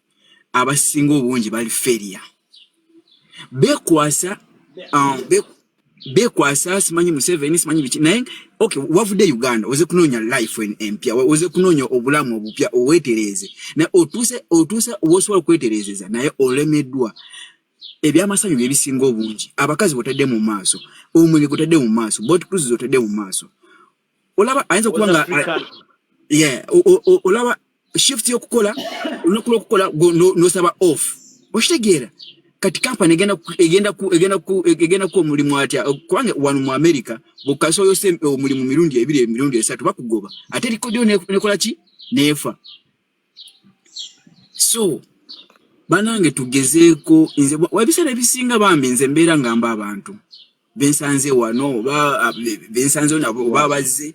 abasinga obungi bali failure, bekwasa bekwasa simanyi Museveni, simanyi biki. Naye okay, wavudde Uganda, oze kunoonya life empya, oze kunoonya obulamu obupya, oweetereeze, naye otuuse wosobola okwetereezeza, naye olemeddwa. Ebyamasanyu bye bisinga obungi, abakazi botadde mu maaso, omwenge gotadde mu maaso, boat cruises otadde mu maaso. Olaba ayinza okuba nga yeah, olaba shift y'okukola, olunaku lw'okukola n'osaba off. Okitegeera? Kati kampani egenda ku omulimu atya? Kubanga wano mu America bw'okasoyose omulimu mirundi ebiri, emirundi esatu, bakugoba, ate record yo nekola ki? Neefa. So banange, tugezeeko. Nze ebiseera ebisinga bambi nze mbeera ngamba abantu bensanze wano oba bensanze nabo oba bazze,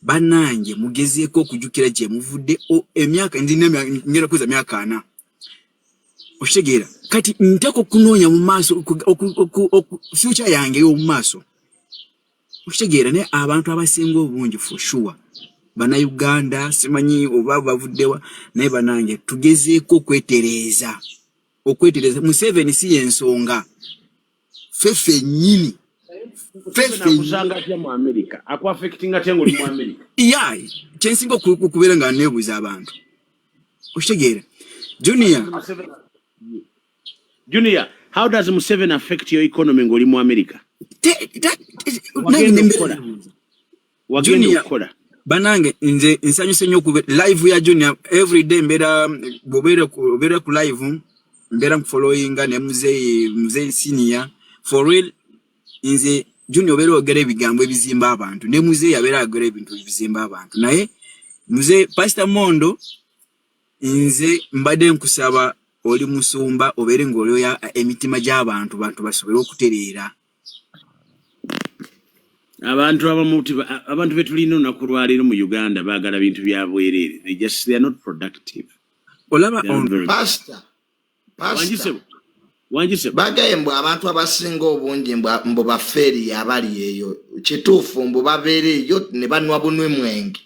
bannange, mugezeeko okujjukira gye muvudde. Emyaka ndina, ngenda kuweza myaka 40. Okitegeera? Kati nteeka okunoonya mu maaso, future yange ey'omu maaso. Okitegeera? Naye abantu abasinga obungi, for sure, Bannayuganda, simanyi oba bavuddewa, naye banange, tugezeeko okwetereeza. Museveni si yensonga, ffe ffennyini, ffe ffennyini. Akusanga atya mu America? Akuaffectinga atya ng'oli mu America? Ya, kyensinga okubeera nga neebuuza abantu. Okitegeera, Junior? Junior, how does Museveni affect your economy ng'oli mu America? Nange Wagenda nembeera okukola. neebuuza. Wagenda Junior, okukola. Banange, nze nsanyuse nnyo okuba live ya Junior everyday. Mbeera bw'obeera obeera ku live, mbeera nkufollowinga ne muzeeyi senior. For real, nze Junior obeera oyogera ebigambo ebizimba abantu, ne muzeeyi abeera ayogera ebintu ebizimba abantu. Naye muze Pastor Mondo, nze mbadde nkusaba, oli musumba, obeere ng'olyoya emitima gy'abantu, bantu basobole okutereera. Abantu abamu abantu betulina olunaku lwaleero mu Uganda baagala bintu bya bwereere. They are not productive. Olaba They are not on very Pastor, pastor. Wangisebo, wangisebo. Bagaye mbu abantu abasinga obungi mbu bafeeri abali eyo. Kituufu mbu babeera eyo ne banywa bunwi mwenge?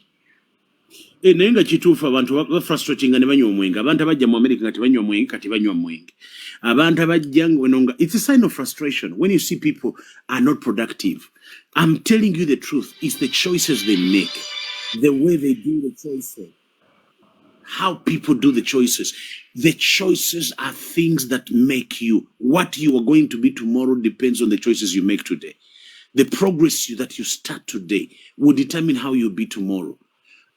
Eh, naye nga kituufu, abantu bafrustratinga ne banywa omwenge. Abantu abajja mu America nga tebanywa mwenge, kati banywa mwenge. Abantu abajja nga nga it's a sign of frustration when you see people are not productive. I'm telling you the truth, it's the choices they make, the way they do the choices, how people do the choices. The choices are things that make you what you are going to be tomorrow. Depends on the choices you make today. The progress that you start today will determine how you'll be tomorrow.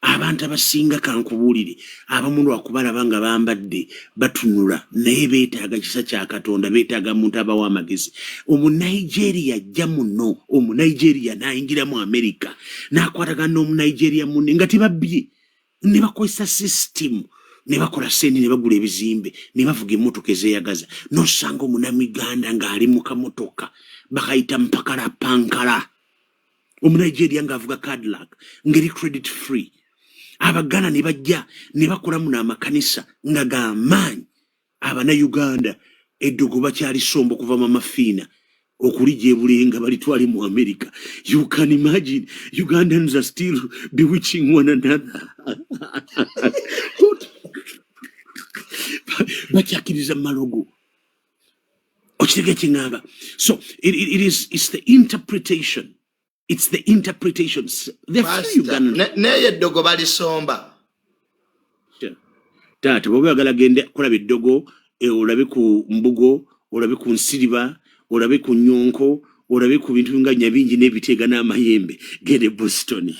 Abantu abasinga, kankubuulire, abamu lwakubalaba nga bambadde batunula, naye beetaaga kisa kya Katonda, beetaaga muntu abawa amagezi. Omunigeria ajja muno, Omunigeria n'ayingira mu America, n'akwatagana n'Omunigeria munne nga tebabbye, ne bakozesa system, ne bakola sente, ne bagula ebizimbe, ne bavuga emmotoka ezeeyagaza. N'osanga Omunamuganda ng'ali mu kamotoka bakayita mpakala pankala, Omunigeria ng'avuga Cadillac ng'eri credit free. Abagana ne bajja ne bakola muno amakanisa nga g'amaanyi. Abanayuganda eddogo bakyalisomba okuva mu mafiina okulijja ebulenga balitwale mu America. You can imagine, Ugandans are still bewitching one another. Bakyakkiriza malogo. Okitega kyeŋŋamba? So it's the interpretation, it's the interpretation. The few Pastor, Ugandans neyo eddogo balisomba. Taata, bw'oba oyagala genda kulaba eddogo, olabe ku mbugo, olabe ku nsiriba, olabe ku nnyonko, olabe ku bintu nga nyabingi n'ebiteega n'amayembe, genda e Boston.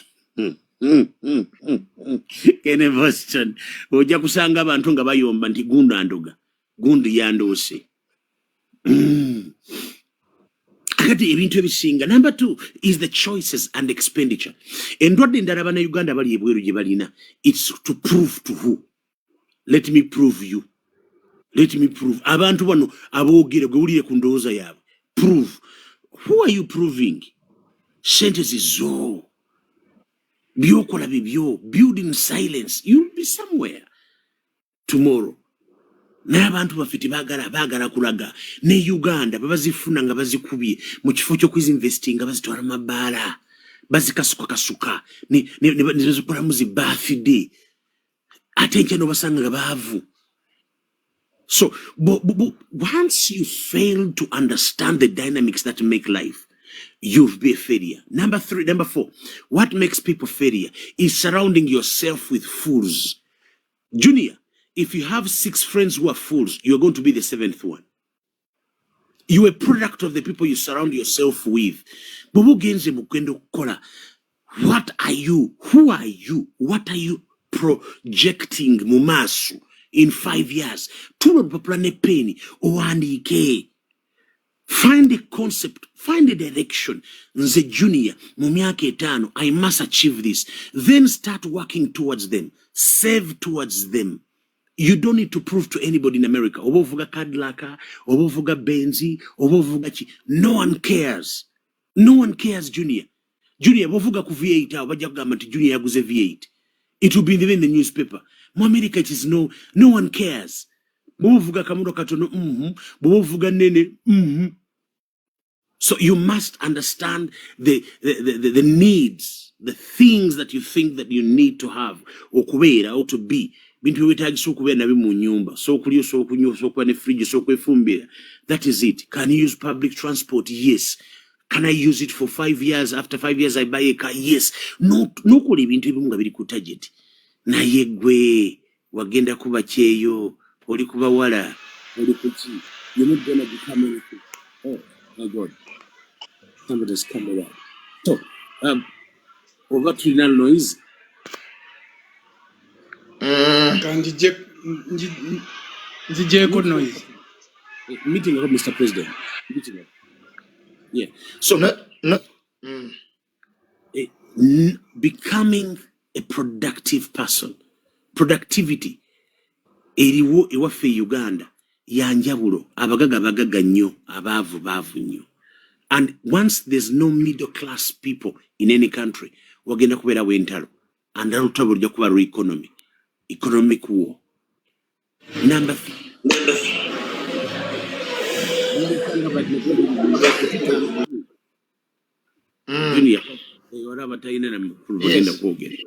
Genda e Boston, ojja kusanga abantu nga bayomba nti gundi andoga, gundi yandoose. Kati ebintu ebisinga, number two is the choices and expenditure. Endwadde endala bannayuganda bali ebweru gye balina, it's to prove to who? Let me prove you, let me prove. Abantu bano aboogera, gwe wulire ku ndowooza yaabwe. Prove who are you proving? Sente zizo, byokola bibyo. Build in silence, you'll be somewhere tomorrow. Naye abantu baffe tebaagala, baagala kulaga. Ne Uganda babazifuna nga bazikubye, mu kifo ky'okuzinvestinga bazitwala mu mabaala, bazikasukakasuka ne bazikolamu zi birthday, ate enkya n'obasanga nga baavu. So once you fail to understand the dynamics that make life, you'll be a failure. Number three, number four, what makes people failure is surrounding yourself with fools. Junior, if you have six friends who are fools, you're going to be the seventh one. You're a product of the people you surround yourself with. Bw'oba ogenze mu kugenda okukola, what are you? Who are you? What are you projecting mu maaso in 5 years? Tuula olupapula ne peeni owandiike. Find a concept, find a direction. Nze Junior, mu myaka 5 I must achieve this. Then start working towards them, save towards them. You don't need to prove to anybody in America. Oba ovuga Cadillac, oba ovuga Benz, oba ovuga ki, no one cares, no one cares. Junior, Junior, bwovuga ku V8 awo bajja kugamba nti Junior yaguze V8. It will be in the newspaper. Mu America it is no, no one cares. Bwoba ovuga kamotoka katono, Bwoba ovuga nene, So you must understand the needs, the things that you think that you need to have, okubeera or to be. Bintu byewetagisa okubeera nabyo mu nyumba. So okulya, so okunywa, so okuba ne fridge, so okwefumbira. That is it. Can you use public transport? Yes. Can I use it for 5 years? After 5 years I buy a car? Yes. No, nokola ebintu ebimu nga biri ku target. Naye gwe wagenda kuba kyeyo, oli ku bawala, oli ku ki? You're not gonna become anything. Oh my God. Somebody's coming up. So, oba tulina noise. Kanjije nzigyeko noise. Meeting up, Mr. President. Meeting up. Yeah. So, No, no. Becoming a productive person. Productivity eriwo ewaffe e Uganda yanjawulo. Abagaga bagaga nnyo, abaavu baavu nnyo. And once there's no middle class people in any country, wagenda kubeerawo entalo, and olutalo lujja kuba lwa economy, economic war. Number three. Junior, waliwo abatalina na makulu bagenda kwogera.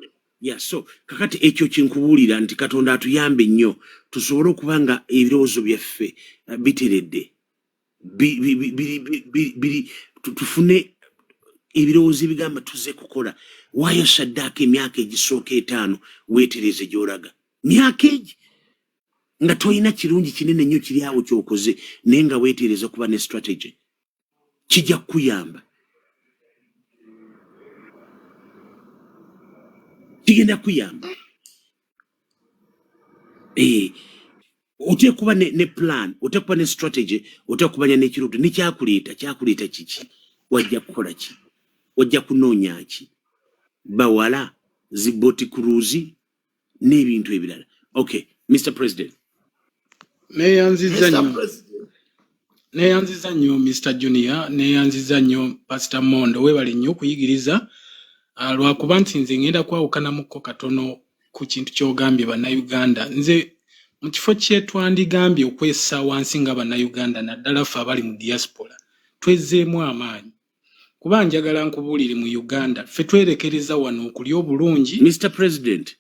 Yeah, so kakati ekyo kyenkubuulira nti Katonda atuyambe nnyo tusobole okuba nga ebirowoozo byaffe biteredde, biri tufune ebirowoozo ebigamba tuze kukola. Waayo saddaaka emyaka egisooka 5, weetereze gy'olaga myaka egi nga tolina kirungi kinene nnyo kiri awo ky'okoze, naye nga weetereza okuba ne strategy kijja kukuyamba, kigenda kuyamba. Oteekwa kuba ne plan, oteekwa kuba ne strategy, oteekwa kumanya n'ekirooto nekyakuleeta. Kyakuleeta kiki? Wajja kukola ki? Wajja kunoonya ki? Bawala, zi boat cruise n'ebintu ebirala. Okay, Mr. President. Neeyanzizza Mr. nnyo. President. Neeyanzizza nnyo Mr. Junior, neeyanzizza nnyo Pastor Mondo, weebale nnyo okuyigiriza. Lwakuba nti nze ngenda kwawukanamukko katono ku kintu ky'ogambye bannayuganda. Nze mu kifo kye twandigambye okwessa wansi nga bannayuganda, naddala ffe abali mu diaspora, twezzeemu amaanyi. Kuba njagala nkubuulire, mu Uganda ffe twerekereza wano okulya obulungi. Mr. President.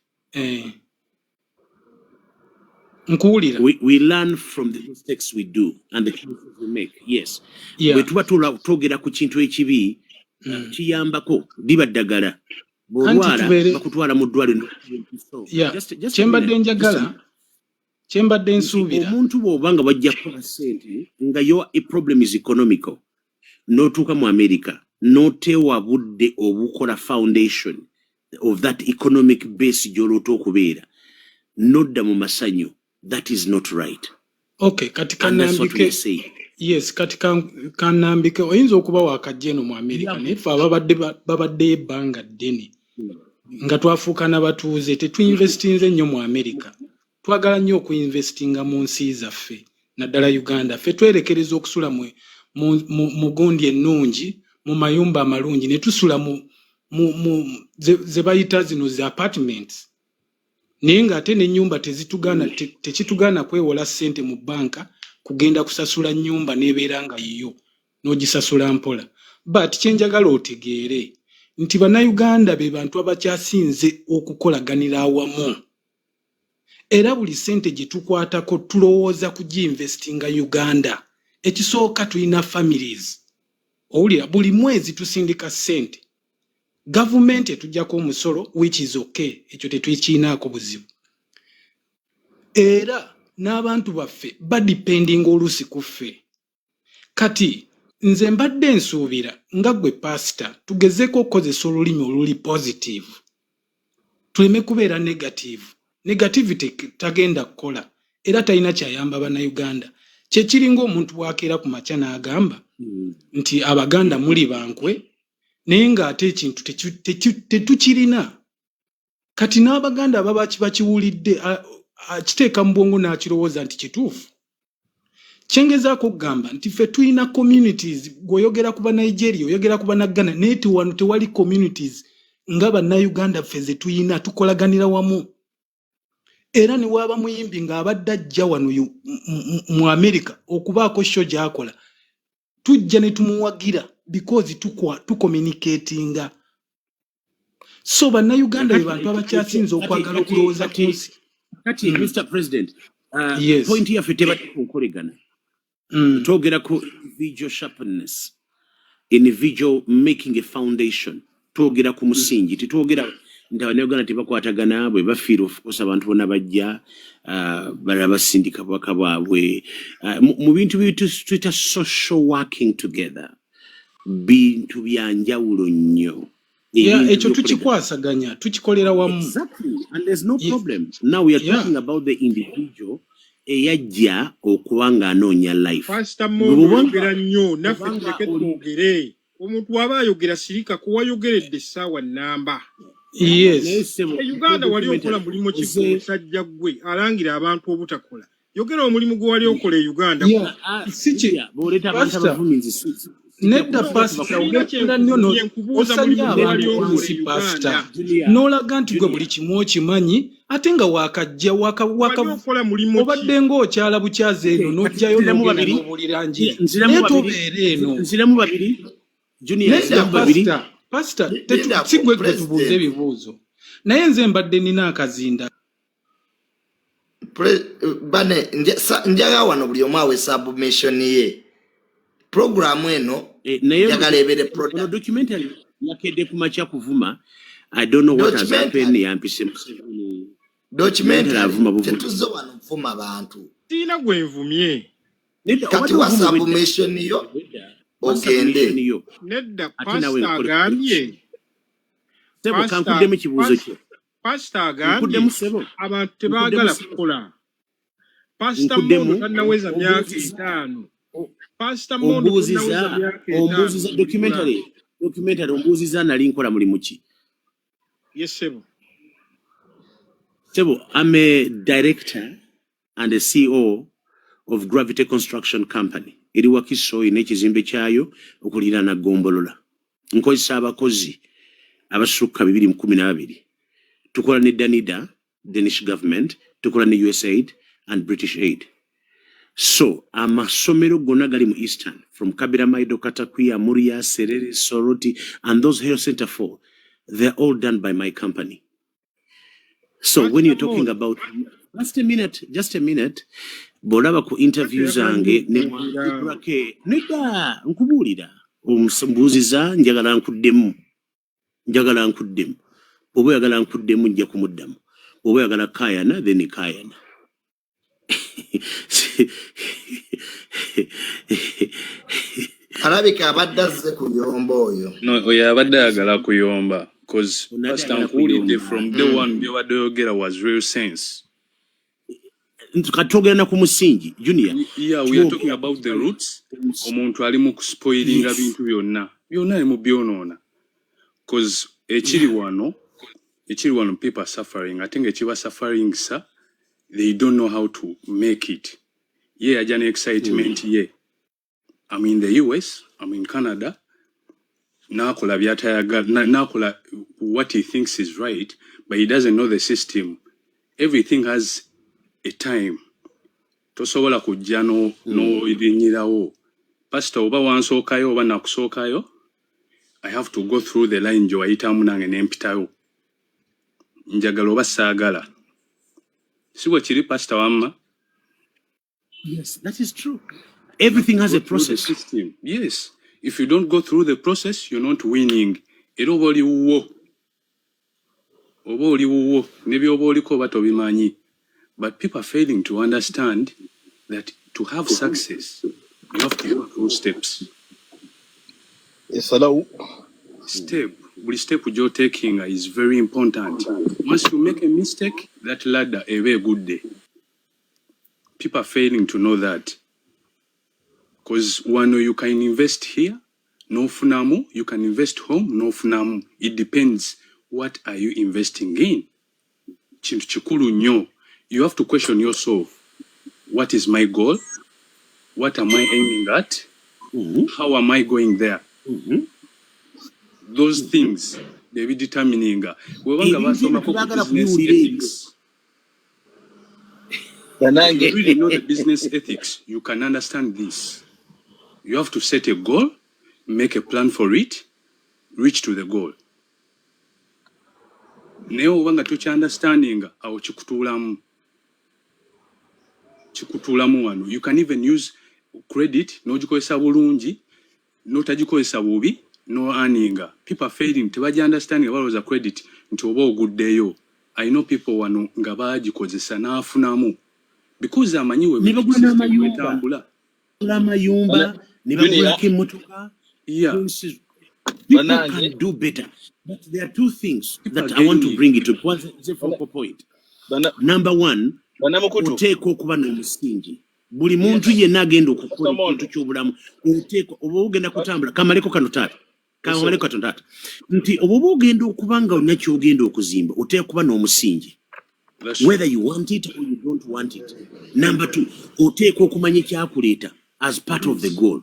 Nkuwulira. We learn from the mistakes we do and the choices we make. Yes. Bwe tuba twogera ku kintu ekibi, kiyambako liba ddagala. Anti Bw'olwala tubeere bakutwala mu ddwaliro. So, Yeah. just Kye a mbadde minute. Just a njagala minute. Kye mbadde Nti nsuubira. omuntu bw'oba nga bajja kukola ssente nga yo a problem is economical, n'otuuka mu America n'otewa budde obukola foundation of that economic base gy'oloota okubeera, n'odda mu masanyu, that is not right. Okay, kati And that's what we kanambike. are saying. Yes, kati kanambike. Oyinza okuba wakajja eno mu America, naye ffe ababadde babaddeyo ebbanga ddene nga twafuuka n'abatuuze, tetuinvestinze nnyo mu America. Twagala nnyo okuinvestinga mu nsi zaffe, naddala Uganda. Ffe twerekereza okusula mu gundi ennungi, mu mayumba amalungi, ne tusula mu ze bayita zino zi apartments, naye ng'ate n'ennyumba tezitugaana, tekitugaana kwewola ssente mu bbanka kugenda kusasula nnyumba n'ebeera nga yiyo n'ogisasula mpola. But kyenjagala otegeere nti Bannayuganda be bantu abakyasinze okukolaganira awamu, era buli ssente gye tukwatako tulowooza kugiinvestinga Uganda. Ekisooka, tulina families. Owulira, buli mwezi tusindika ssente, gavumenti etuggyako omusolo, which is okay, ekyo tetukiinaako buzibu. Era n'abantu baffe badipendinga oluusi ku ffe. Kati nze mbadde nsuubira nga ggwe pasita tugezeeko okukozesa olulimi oluli positive, tuleme kubeera negative. Negativity tagenda kukola era talina kyayamba Bannayuganda. Kyekiringa omuntu bw'akeera ku makya n'agamba nti Abaganda muli bankwe, naye ng'ate ekintu tetukirina. Kati n'Abaganda ababa bakiwulidde akiteeka mu bwongo n'akirowooza nti kituufu. Kyengezaako okugamba nti ffe tulina communities. Bw'oyogera ku Banigeria, oyogera ku Banaghana, naye wano tewali communities nga Bannayuganda ffe ze tuyina. Tukolaganira wamu, era ne waaba muyimbi ng'abadde ajja wano mu America okubaako show gy'akola, tujja ne tumuwagira because tucommunicatinga. So Bannayuganda be bantu abakyasinze okwagala okulowooza ku nsi. Kati Mr President, Yes. point yaffe tebadde ku nkolegana. Twogera ku individual sharpness, individual making a foundation. Twogera ku musingi, tetwogera nti Abannayuganda tebakwatagana. Bwe bafiira, of course abantu bonna bajja, balala basindika bubaka bwabwe mu bintu tuyita social working together, bintu bya njawulo nnyo. Yeah, Ebintu ekyo by'okulega. Tukikwasaganya, tukikolera wamu. Exactly. And there's no problem. Now we are talking about the individual eyajja okuba ng'anoonya life. Pasita Bwe Mondo, bw'obanga oyogera nnyo, naffe obanga tuleke oli twogere. Omuntu waba ayogera, sirika kuwayogeredde essaawa nnamba. Naye ssebo, E Uganda wali okola documentary mulimu ki? oze Gwe omusajja gwe alangira abantu obutakola, yogera omulimu gwe wali okola e Uganda. Yeah. Si ki Julia, bw'oleeta abantu Pastor, abavumi, nze sijja nedda. kuba Pasita, tuba Sirina ogenda nnyo kyenvumye, nkubuuza osanye mulimu gwe wali abantu okola wansi, e pasita. Uganda. Julia, N'olaga nti gwe Julia, buli kimu okimanyi, ate nga wakajja Wali okola mulimu ki? obadde ng'okyala bukyazi eno, Okay, kati n'ojjayo nziramu n'ogenda babiri. n'obuulira njiri, Nziramu naye babiri. tobeera eno. Nziramu babiri. Junior, Nedda. nziramu babiri. Pasita, Lindako, si gwe gwe tubuuza President. ebibuuzo, naye nze mbadde nina akazinda. Bane njagala wano buli omu awe submission ye. Programu eno Naye njagala ebeere ono product. Documentary yakedde ku makya kuvuma. I don't know what has happened. Documentary. Yampise Museveni. Documentary Documentary. avuma buvumi. Tetuzze wano nvuma bantu. Siina gwe nvumye. Nedda, Kati obadde wa ovuma obwedda. submission yo Obwedda. Wa ogende. submission yo. Nedda. Ate nawe Pasita nkole agambye correction. Sebo, pasita kankuddemu ekibuuzo kye. Pasita agambye Nkuddemu, sebo. abantu Nkuddemu, tebaagala sebo. kukola. Pasita Mondo Nkuddemu. tannaweza myaka Ombuuziza 50. Pasita Mondo ombuuziza tonnaweza myaka 50 ombuuziza mu bulamu. Documentary ombuuziza nali nkola mulimu ki? Yes, sebo. Sebo, I'm a director and a CEO of Gravity Construction Company. Eri Wakiso, erina ekizimbe kyayo okuliraana Gombolola. Nkozesa abakozi abasukka 212. Tukola ne Danida, Danish government, tukola ne USAID and British Aid. So amasomero gonna gali mu Eastern, from Kaberamaido, Katakwi, Amuria, Serere, Soroti, and those health center four, they're all done by my company. So when Pastor you're talking Mondo about, just a minute, just a minute, bw'olaba ku interview oyagala nnyo zange ne okwogera. Brake, nedda, nkubuulira, mbuuziza, njagala nkuddemu, njagala nkuddemu. Bw'oba oyagala nkuddemu, nja kumuddamu. Bw'oba oyagala kaayana, then kaayana. Alabika abadde azze kuyomba oyo. No, oyo abadde ayagala kuyomba, cause Onadde pastor, ayagala nkuwulidde kuyomba. from day one, byobadde oyogera was real sense. Kati twogera na ku musingi, Junior. Yeah, we are talking Twogera about the roots. Omuntu ali mu kuspoilinga bintu byonna byonna, ali mu byonoona, cause ekiri wano, ekiri wano, people are suffering, ate nga ekiba suffering sa they don't know how to make it. Ye yajja ne excitement ye, I'm in the US, I'm in Canada, n'akola by'atayagala, n'akola what he thinks is right, but he doesn't know the system. Everything has a time. Tosobola kujja n'orinyirawo. Pastor, oba wansookayo oba nakusookayo, I have to go through the line gye wayitamu, nange nempitayo, njagala oba saagala. Si bwe kiri, pastor wamma? Yes, that is true. Everything has Go a through the process. system. Yes, if you don't go through the process, you're not winning. Era oba oli wuwo, oba oli wuwo ne byoba oliko oba tobimanyi. But people are failing to understand that to have success you have to go through steps. Yes, hello. Step, buli step gy'otakinga is very important. Once you make a mistake, that ladder eba egudde. People are failing to know that, because wano you can invest here n'ofunamu, you can invest home n'ofunamu. It depends what are you investing in. Kintu kikulu nnyo. You have to question yourself: what is my goal? What am I aiming at? How am I going there? Those things determininga webanga Ebintu ebyo basomako ku tebaagala business kubiwulira ebyo. ethics. Banange. You really know the business ethics, you can understand this. You have to set a goal, make a plan for it, reach to the goal. Naye oba nga tokyunderstandinga, awo kikutuulamu, kikutuulamu. Wano you can even use credit n'ogikozesa bulungi, n'otagikozesa bubi, no earninga. People are failing, tebaji understanding. Balowooza credit nti oba oguddeyo. I know people wano nga bagikozesa n'afunamu because amanyi we Ne bagula system n'amayumba. wetambula. Bagula amayumba ne Junior. bagulako emmotoka. People Banange. can do better, but there are two things People that are I want to gaining. bring it to the focal point. Number one, Banamukutu. oteekwa okuba n'omusingi. Buli muntu yenna agenda okukola Pastor ekintu ky'obulamu, oteekwa oba ogenda kutambula, kamaleko kano taata, kamaleko kano taata, nti oba oba ogenda okuba nga olina kyogenda okuzimba, oteekwa kuba n'omusingi, That's whether you want it or you don't want it. Number two, oteekwa okumanya ekyakuleeta as part of the goal.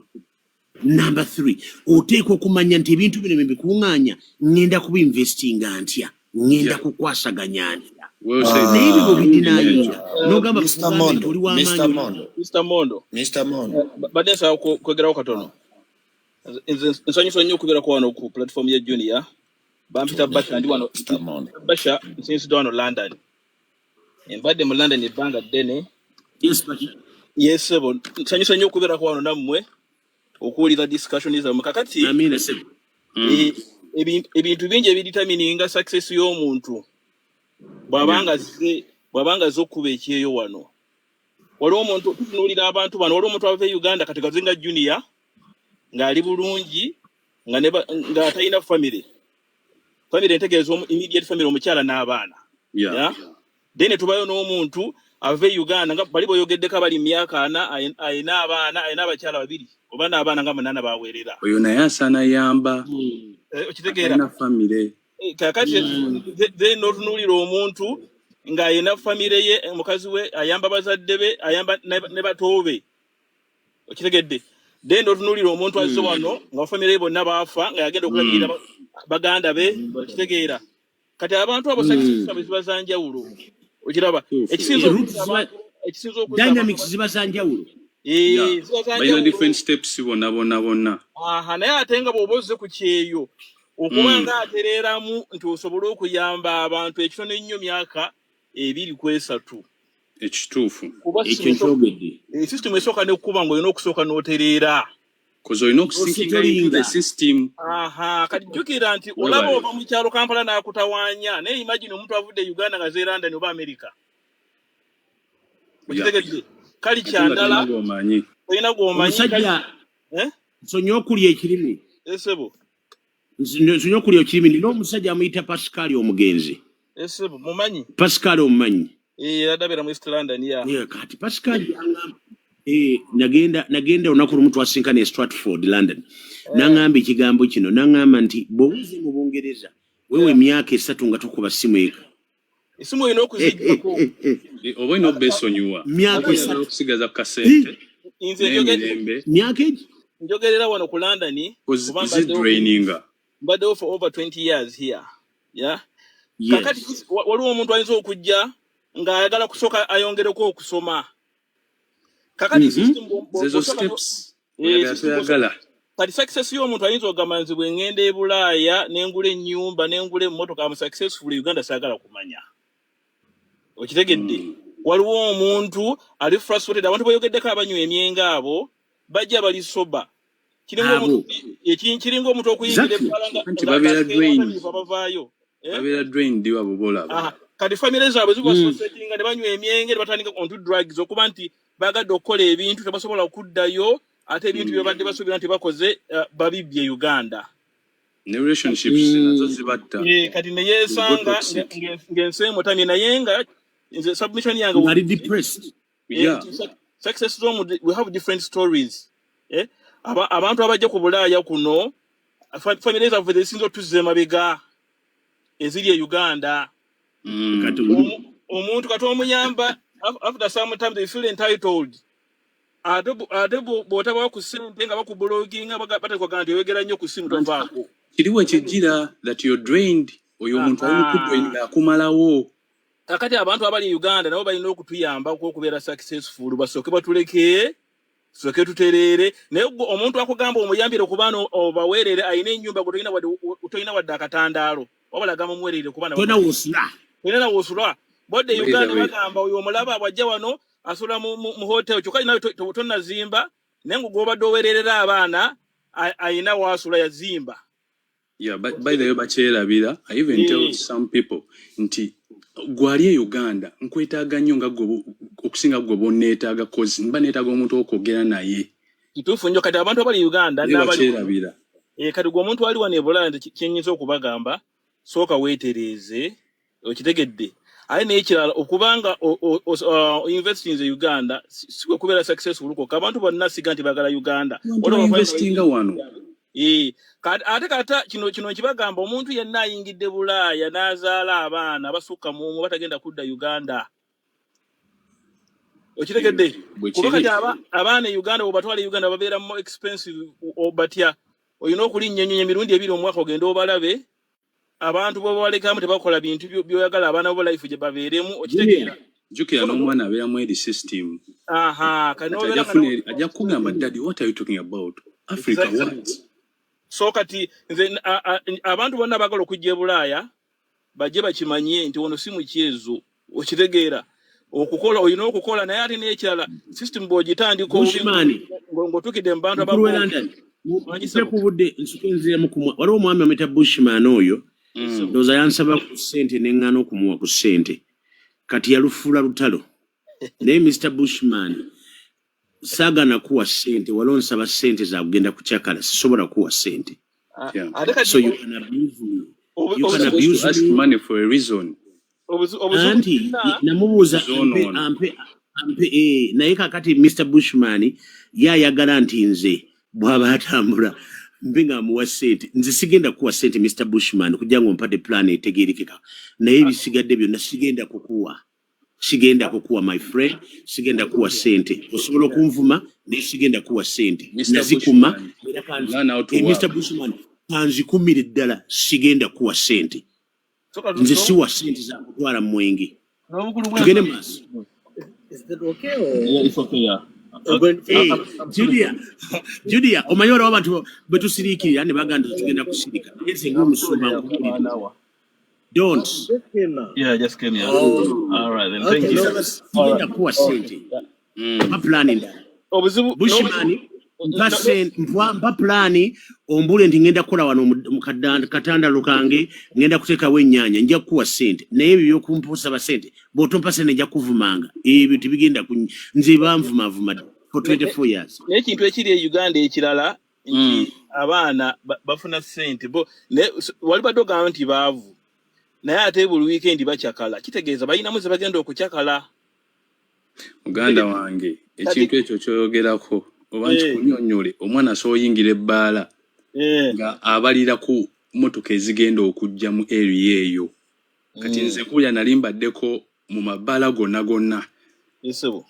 Number three, oteekwa okumanya nti ebintu bino bye mbikuŋŋaanya, ŋŋenda kubiinvestinga ntya, ŋŋenda kukwasaganya ntya. Well said. Naye ebyo bw'obidinayinga n'ogamba Mr. kugambe nti Mondo, oli Mr. w'amaanyi. Mondo, Mr. Mondo. Mr. Mondo. Badde nsaba kwogerawo katono. Nze nsanyusa nnyo okubeerako wano ku platform ya Junior. Bampita Basha, ndi wano. Mr. Mondo. Basha, nsinzidde wano London. Nvadde mu London ebbanga ddene. Yes, Basha. Yes, ssebo. Nsanyusa nnyo okubeerako wano nammwe okuwulira discussion zammwe. Kakati Amiina, ssebo. Ebintu bingi ebidetermininga success y'omuntu bw'abanga azze okuba ekyeyo wano. Waliwo omuntu, tutunuulira abantu bano, waliwo omuntu ava e Uganda, kati gaze nga Junior, ng'ali bulungi, nga nga talina family. Family ntegeeza immediate family, omukyala n'abaana. Yeah? Then ne tubayo n'omuntu ava e Uganda nga bali boyogeddeko, abali mu myaka 40, ayina abaana, ayina abakyala babiri oba n'abaana nga munaana baweerera. Oyo naye asaana yamba. Okitegeera? Atalina famire. Kakati then n'otunuulira omuntu ng'ayina famire ye, mukazi we ayamba bazadde be, ayamba ne bato be, okitegedde? Then n'otunuulira omuntu azze wano nga famire ye bonna baafa, nga yagenda okulabirira baganda be, okitegeera? Kati abantu abo success zaabwe ziba za njawulo, okiraba? Ekisinza Roots okuzza ziba abantu, ekisinza okuzza abantu dynamics ziba za njawulo. Ziba za Balina njawulo. different steps bonna bonna bonna. Aha, naye ate nga bw'oba ozze ku kyeyo okuba nga atereeramu nti osobole okuyamba abantu ekitono ennyo myaka 2 ku 3. Ekituufu. Kuba Ekyo system nkyogedde. System esooka nekkuba ng'olina okusooka n'otereera. 'Cause olina okusinkinga into the Osetolinga. system. Aha, kati jjukira nti olaba Webale. ova mu kyalo Kampala n'akutawaanya, naye imagine omuntu avudde e Uganda nga ze London oba America. Okitegedde? Kali Ate nga kyandala. tolina gwomanyi. Tolina gwomanyi kali. Omusajja Eh? nsonyi okulya ekirimi. Esebo. Nsonyi okulya ekirimi. Nina omusajja amuyita Pascal omugenzi. Esebo, mumanyi. Pascal omumanyi? Eh, adabera mu East London ya. Yeah, kati Pascal yangamba, nagenda olunaku lumu twasinkana e Stratford, London. Naŋŋamba ekigambo kino, naŋŋamba nti bw'obuze mu Bungereza wewe emyaka 3 nga tokuba simu eka. Esimu olina okuzijjako. Oba olina obeesonyiwa. Myaka Oba oyagala 3. okusigaza ku kasente Nze njoge n'emirembe. Myaka egi. Njogerera wano ku London kuba mbaddewo Zidraininga. Mbaddewo for over 20 years here. Yeah. Kakati waliwo omuntu ayinza okujja ng'ayagala kusooka ayongereko okusoma. Kakati system Zezo bw'osooka steps oyagala system bw'osooka toyagala. Kati success y'omuntu ayinza okugamba, nze bwe ŋŋenda e Bulaaya ne ngula ennyumba, ne ngula emmotoka, am successful. Uganda saagala kumanya. Okitegedde? Waliwo omuntu ali frustrated. Abantu boyogeddeko abanywa emyenge, abo bajja bali sober. Kiringa Abo omuntu kiringa omuntu okuyingira ebbaala nga Anti nga babeera ng'akeera drained. Abatamiivu abavaayo, eh? Babeera drained abo boolaba. Aha. Kati famire zaabwe ziba frustratinga ne banywa emyenge ne batandika onto drugs, okuba nti bagadde okukola ebintu tebasobola kuddayo, ate ebintu bye babadde basuubira nti bakoze, babibbye Uganda. Ne relationships nazo zibatta. Kati ne They go yeesanga toxic. ng'ensi emutamye, naye nga nze submission yange Ng'ali depressed. Nti success z'omuntu, we have different stories, eh? Abantu abajja ku Bulaaya kuno, famire zaffe zezisinza otuzza emabega eziri e Uganda. Kati Omuntu kati omuyamba, after some time they feel entitled. Ate bw'otabawa ku ssente nga bakublockinga, batandika nti oyogera nnyo ku ssimu, Anti tovaako. Kiriwo ekijjira that you're drained. Oyo omuntu ali mu Aha. kudraininga akumalawo. Kakati abantu abali e Uganda nabo balina okutuyambako okubeera successful, basooke batuleke tusooke tutereere. Naye gwe omuntu akugamba omuyambire ku baana obaweerere, alina ennyumba, gwe tolina wadde akatandaalo, wabula agamba omuweerere ku baana. Tolina wosula. Tolina na wosula bodde. By the Uganda way, bagamba oyo omulaba bw'ajja wano asula mu hotel, kyokka nawe tonnazimba, naye nga gw'obadde oweererera abaana ayina waasula, yazimba. Yeah, but by the way, bakyerabira. I even tell some people nti gwali e Uganda nkwetaaga nnyo nga gwe okusinga gwe bonneetaaga, 'cause mba neetaaga omuntu okwogera naye. Kituufu nnyo. Kati abantu abali e Uganda Naye n'abali wano bakyerabira. Kati gwe omuntu ali wano e Bulaaya, nze kyenyinza okubagamba, sooka weetereeze. Okitegedde? Ate n'ekirala, okubanga investinze e Uganda si kwe kubeera successful kwokka. Abantu bonna siga nti baagala Uganda. Abantu Waliwo abafaananyi bainvestinga wano. Kati ate kata kino nkibagamba, omuntu yenna ayingidde Bulaaya n'azaala abaana basukka mu omu batagenda kudda Uganda. Okitegedde? Bwe Kuba kati kiri. Abaana e Uganda bwebatwala e Uganda babeera more expensive. Batya olina okulinnya ennyonyi emirundi 2 omwaka ogende obalabe. Abantu bwebabalekamu tebakola bintu by'oyagala abaana bo life gye babeeremu. Okitegeera? Jjukira So n'omwana abeeramu eri system. Aha, kati Kati nobeera ajja nga kufuna ajja kugamba, "Daddy, what are you talking about? Africa?" What? So kati nze abantu bonna baagala okujja e Bulaaya bajje bakimanye nti ono si mukyezo. Okitegeera? Okukola olina okukola, naye ate n'ekirala, system bw'ogitandika obubi Bushman, ng'otuukidde mu bantu mukulu we abagonvu. London, Manyi mpe sebo. ku budde nsuke nziremu kumwa. Waliwo omwami amuyita Bushman oyo. Sebo. Ndowooza yansaba ku ssente neŋŋaana okumuwa ku ssente. Kati yalufuula lutalo. Naye Mr. Bushman, saagana kuwa ssente, wali onsaba ssente za kugenda kukyakala, sisobola kuwa ssente. Ate kati So you can abuse me. You can You're supposed abuse to ask me. money for a reason. Obuzibu Anti tulina namubuuza ampe Zoonoona. ampe naye kakati Mr. Bushman ye ayagala nti nze bw'aba atambula mbe ng'amuwa ssente. Nze sigenda kuwa ssente, Mr. Bushman, kujja nga ompadde plan etegeerekeka, naye ebisigadde byonna sigenda kukuwa. Sigenda kukuwa, my friend, sigenda kuwa ssente. Osobola okunvuma, naye sigenda kuwa ssente. Mr. Nazikuma Bushman, era kanzi learn how to Mr. work. Bushman, kanzikumire ddala, sigenda kuwa ssente. Soka Nze siwa ssente za kutwala mu mwenge. N'obukulu Tugende bw'ensonga. maaso. Is that okay or Yeah, it's okay, yeah. Going I'm sorry. Julia, Julia, omanyi waliwo abantu bwe tusiriikirira ne bagamba nti tugenda kusirika, naye nze ng'omusumba nkubuulira, don't. Just came now. Yeah, just came here. Oh, All right then, thank okay. you. No, All sigenda right. kuwa ssente. Mm. Pa plan endala. Obuzibu Bushman. Mpa mpa pulaani, ombule nti ngenda kukola wano mu katandalo kange, ngenda kuteekawo ennyaanya, nja kukuwa ssente. Naye ebyo byokumpusaba ssente, bw'otompa ssente nja kuvumanga, ebyo tebigenda ku nze. Banvumavuma for 24 years. Naye ekintu ekiri e Uganda ekirala nti abaana bafuna ssente bo naye wali badde ogamba nti baavu, naye ate buli wiikendi bakyakala, kitegeeza balinamu ze bagenda okukyakala. Muganda wange, Kati ekintu ekyo kyoyogerako oba nkikunyonnyole, omwana asobola oyingira ebbaala nga abalira ku motoka ezigenda okujja mu area eyo. Kati nze nkulya nali mbaddeko mu mabbaala gonna gonna Esebo.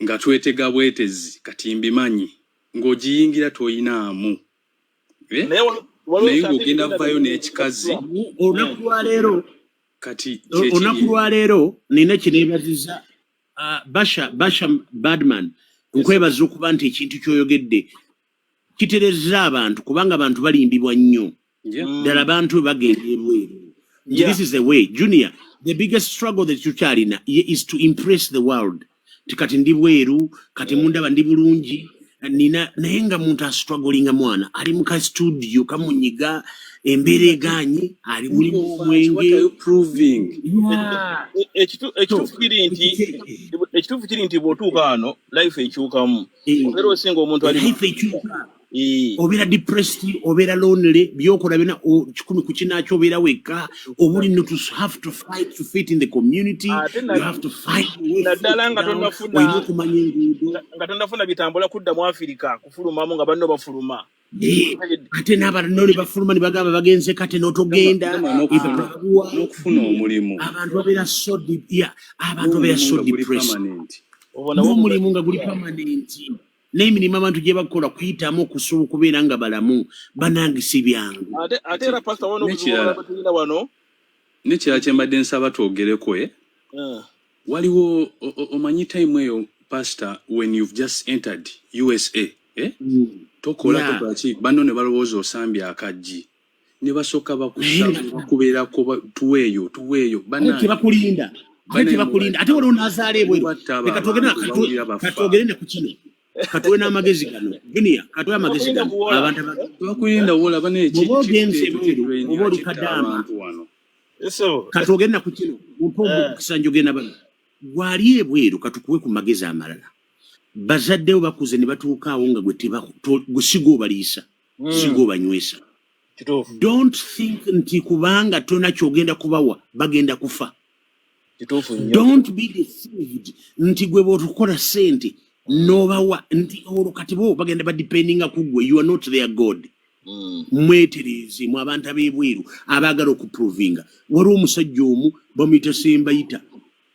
nga twetega bwetezi. Kati mbimanyi ng'ogiyingira toyinaamu. Eh? Naye waliwo Naye something ng'ogenda Uganda vayo bwe n'ekikazi. Olunaku lwaleero, Kati olunaku kyekiri. lwaleero nina kyeneebaziza Basha, Basha Badman. Nkwebaza okuba nti ekintu kyoyogedde kiterezza abantu, kubanga abantu balimbibwa nnyo. Ddala abantu bwe bagenda ebweru nti this is the way. Junior, the biggest struggle that tukyalina is to impress the world nti kati ndi bweru, kati mundaba ndi bulungi, nina, naye nga muntu astrugglinga, mwana ali mu ka studio kamunyiga, embeera eganye, ali mulimu Ofa ki? What are omwenge. you proving? Yeah. So Ekituufu kiri nti bw'otuuka wano life ekyukamu, obeera osinga omuntu ali mu Life ekyuka. Obeera depressed, obeera lonely, byokola byonna 100 ku kinakyo obeera wekka, obuli no to have to fight to fit in the community. Ate You have to find a way naddala nga down. tonnafuna Olina okumanya enguudo. Nga tonnafuna bitambula kudda mu Afirika kufulumamu nga banno bafuluma. Ate n'abalala ne bafuluma ne bagamba bagenze, kate n'otogenda. Gamba n'okufuna Ebbaluwa. N'okufuna omulimu. Abantu babeera so yeah, abantu babeera N'omulimu so nga guli depressed. permanent. Obwo nabwo N'omulimu nga guli permanent, n'emirimu abantu gye bakola kuyitamu okusobola okubeera nga balamu, banange si byangu. Ate Kati era pasita, wano obuzibu n'ekirala obulala bwe tulina wano. N'ekirala kye mbadde nsaba twogereko, waliwo omanyi time eyo, pastor, when you've just entered USA, eh? Tokola, tokola ki, banno ne balowooza osambye akaggi ne basooka Naye bakusaba, nga bakubeerako tuweeyo, tuweeyo. Ate Bannange, tebakulinda, ate bannange, tebakulinda. Ate waliwo n'azaala ebweru. Mubatta abo Leka twogere abantu bawulira bafa. Katwogere ne ku kino, katuwe n'amagezi gano. Junior, katuwe amagezi Tebakulinda gano. kuwola. Abantu Tebakulinda wola bane. Bw'oba ogenze Ekyo ebweru oba oli kitta kadaama, abantu wano. Esebo. Katwogere na ku kino, mumpe omukisa njogere na bano gwali ebweru. Katukuwe ku magezi amalala. Bazaddewo bakuze ne batuuka awo nga gwe gwe siga obaliisa, siga obanywesa. Don't think nti kubanga tona kyogenda kubawa bagenda kufa. Kituufu nnyo. Don't be deceived nti gwe bw'otukola sente n'obawa nti olwo kati bo bagenda badependinga ku gwe. You are not their god. Mwetereeze mu abantu ab'ebweru abaagala okuprovinga. Waliwo omusajja omu bamuyita Sembayita,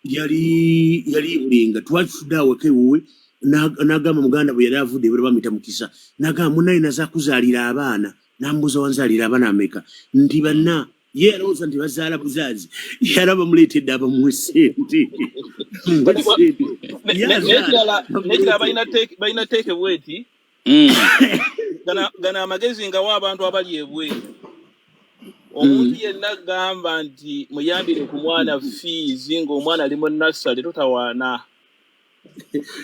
yali Bulenga, twatudde awaka ewuwe, n'agamba muganda bwe yali avudde ebweru, bamuyita Mukisa, n'agamba munaye nazakuzaalira abaana, n'amubuuza wanzaalira abaana ameka, nti banna. Ye yalowooza nti bazaala buzaazi, yala bamuleetedde abamuwe sente. Kati Sente. Ye azaala n'ekirala bamuleetedde. Balina teeke bweti. Gano amagezi ngawa abantu abali ebweru. Omuntu yenna gamba nti muyambire ku mwana fees ng'omwana ali mu nursery, totawaana.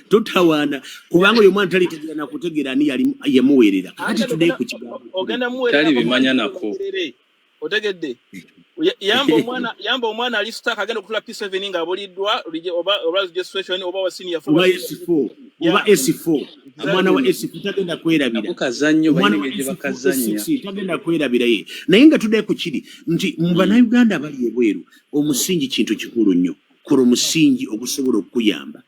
Totawaana, kubanga oyo omwana talitegeera nakutegeera ani yali yamuweerera. Kakati Anti tuddeyo ogenda ku kigambo kiri. Ogenda muweererako Tali bimanya mwana nako. Makerere. Otegedde? Yamba omwana ali stuck, agenda okutula P7 ng'abuliddwa oba registration oba wa senior four oba wa senior S4 oba S4, omwana wa S4 tagenda kwerabira. Nako kazannyo. Omwana Balina wa engeri gye S4, bakazannya. S6 tagenda kwerabira ye. Naye nga tuddeyo ku kiri nti mu bannayuganda abali ebweru, omusingi kintu kikulu nnyo. Kola omusingi ogusobola okukuyamba.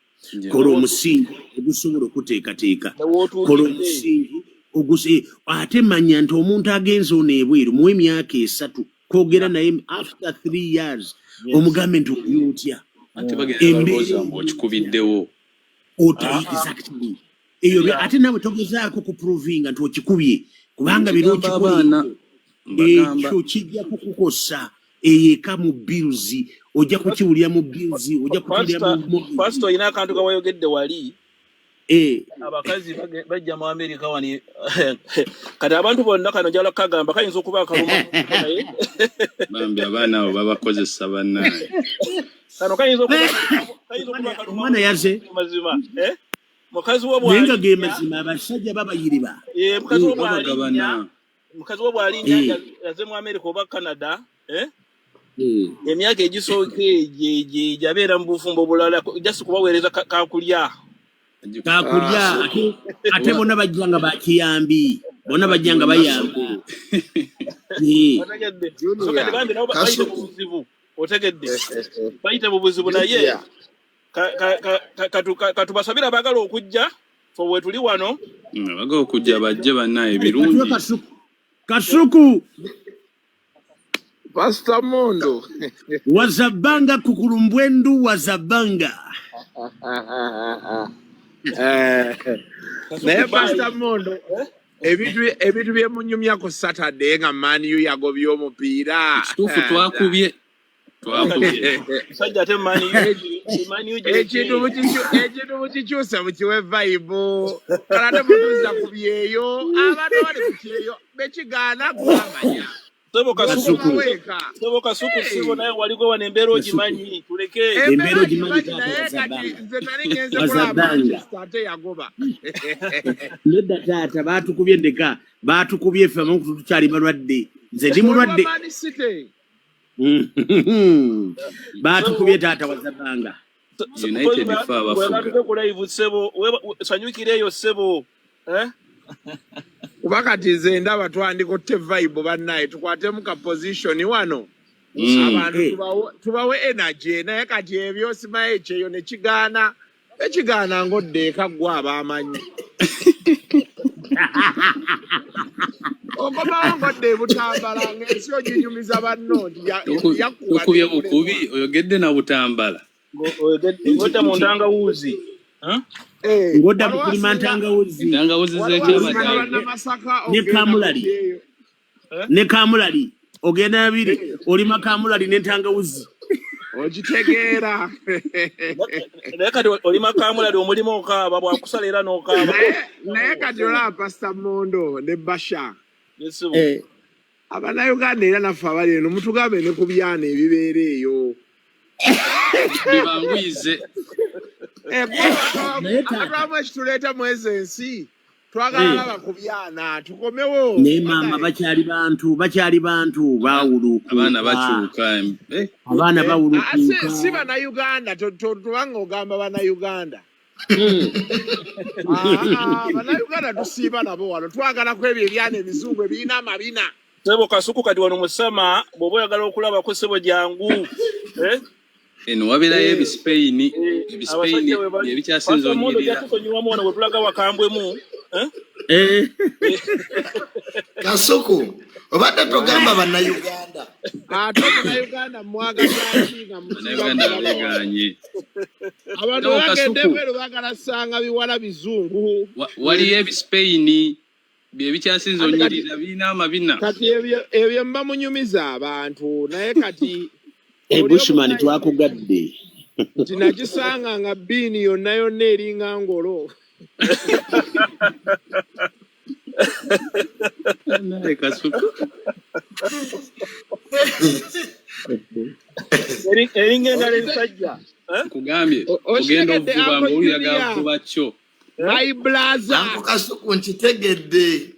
Kola omusingi ogusobola okuteekateeka. Kola Newootuukidde. omusingi ate manya nti omuntu agenze ono ebweru, muwe emyaka 3 kwogera naye. After 3 years omugambe nti oli otya? Ate bagenda Embeera balowooza mbu eri etya? okikubiddewo. Ota exactly eyo ate naawe togezaako kuprovinga nti okikubye, kubanga bino Nkigamba okikola abaana mbagamba. Ekyo kijja kukukosa eyeka mu bills, ojja kukiwulira mu bills, ojja kukiwulira mu mortgage. Pastor, olina akantu kawayogedde wali. Abakazi bajja mu Amerika wani. Kati abantu bonna kano njala kagamba kayinza okuba akaluma, naye Bambi abaana abo babakozesa, bannange. Kano kayinza okuba akaluma. Omwana yaze Mazima, eh? Mukazi wo Naye nga ge bw'alinnya mazima, abasajja babayiriba. Mukazi wo Eh, bw'alinnya, Babagabana. mukazi wo bw'alinnya eh, yaze mu America oba Canada, eh? eh. Emyaka egisooka egyo egyo abeera mu bufumbo bulala, just kubaweereza kakulya. Kakulya. Ah, Ate Oba bonna bajja nga bakiyambi, bonna bajja nga oba bayamba. Kasukulu. Eh. Otegedde? So kati Junior, bambi nabo bayite mu Kasuku. buzibu, otegedde? Bayite mu buzibu, naye Junior, katubasabire abaagala okujja, fe we tuli wano. Abaagala okujja bajje, bannaye. Kale katuwe Birungi. Kasuku, Kasuku. Pastor Mondo. Wazabanga kukulumbwendu wazabanga. Kasuku, Naye bye. Pastor Mondo, Eh? ebintu byemunyumya ku Saturday nga Man U yagobye omupiira. Ekituufu twakubye, twakubye. Musajja, ate Man U, Man U gireke. Ekintu mukikyuse, mukiwe vibe. Kale ate mutuuza ku byeyo, abantu abali ku kyeyo bekigaana kubamanya. Sebo Kasuku. Kasuku. Okomaweeka. Sebo Kasuku, sebo, naye waliko wano, embeera Kasuku. ogimanyi, tuleke. Embeera Embeera ogimanyi. ogimanyi, Taata, naye kati wazabanga. nze nali ngenze kulaba Wazabanga. Manchester, ate yagoba. Nedda taata, batukubye ndeka, batukubye ffe abamu tukyali balwadde, nze ndi Oli wa mulwadde. Man City. Batukubye taata, wazabanga. United fe abafuga. Webatuke ku live, sebo, sanyukira eyo, sebo, eh? Kuba kati nze ndaba twandikutte vibe, bannaye, tukwatemu ka position wano. Abantu tubawe energy, naye kati ebyo simayo ekyeyo nekigaana, ekigaana ng'odda eka ggwe abaamanyi okomawo ng'odda ebutambala ng'ensi oginyumiza banno nti yakkuba Tukubye n'ekulemwa. bukubi, oyogedde na Butambala. Ng'odda mu ntangawuuzi. Huh? Eh, Ng'odda waliwo mu kulima asinga ntangawuzi. Entangawuzi waliwo asinga z'ekyabadde. bannamasaka Ne ogenda ku kamulali. kyeyo. Eh? Ne kamulali ogenda nabiri, olima kamulali n'entangawuzi. Okitegeera? Naye kati olima kamulali, omulimu okaaba, bwakusala era n'okaaba. Naye kati olaba Pastor Mondo ne Basha, Yes, sebo. Abannayuganda era naffe abali eno, mutugambe ne ku byana ebibeera eyo. Bibanguyize. Eh, kuba Naye abantu taata, abamu ekituleeta mu ezo ensi twagala laba ku byana, tukomewo. Naye maama, banaye. Bakyali bantu, bakyali bantu. Abaana Bawulukuuka. bakyuka, eh. Abaana Eh, ah, si bawulukuuka. Bannayuganda, tubanga ogamba Bannayuganda. Ah, ah, Bannayuganda tusiiba nabo wano, twagala ku ebyo ebyana ebizungu ebirina amabina. Sebo Kasuku, kati wano musama bw'oba oyagala okulabako, sebo, jangu. Eh? Eno wabeerayo Eh, ebisipeyini. Eh, Ebisipeyini abasajja we bali. byebikyasinze Pastor Mondo, onyirira. jatusonyiwamu wano wetulaga wakambwemu. Eh? Eh. Kasuku, obadde togamba bannayuganda. Ate Omunnayuganda mwagala ki nga musiiba Bannayuganda mulaba wano? babegaanye. Abantu Sebo bagenda Kasuku, ebweru baagala sanga biwala bizungu. Waliyo ebisipeyini byebikyasinze Ate kati onyirira, birina amabina. Kati ebyo mba munyumiza abantu, naye kati Eh, oli Bushman, omunayi twakugadde. Nti nagisanga nga biini yonna yonna eringa ngolo. Naye Kasuku. Eringa engalo ensajja. Eh? Nkugambye ogenda Okitegedde, ovuba Uncle ng'owulira Junior? gavuba kyo. Eh? My brother. Uncle Kasuku, nkitegedde.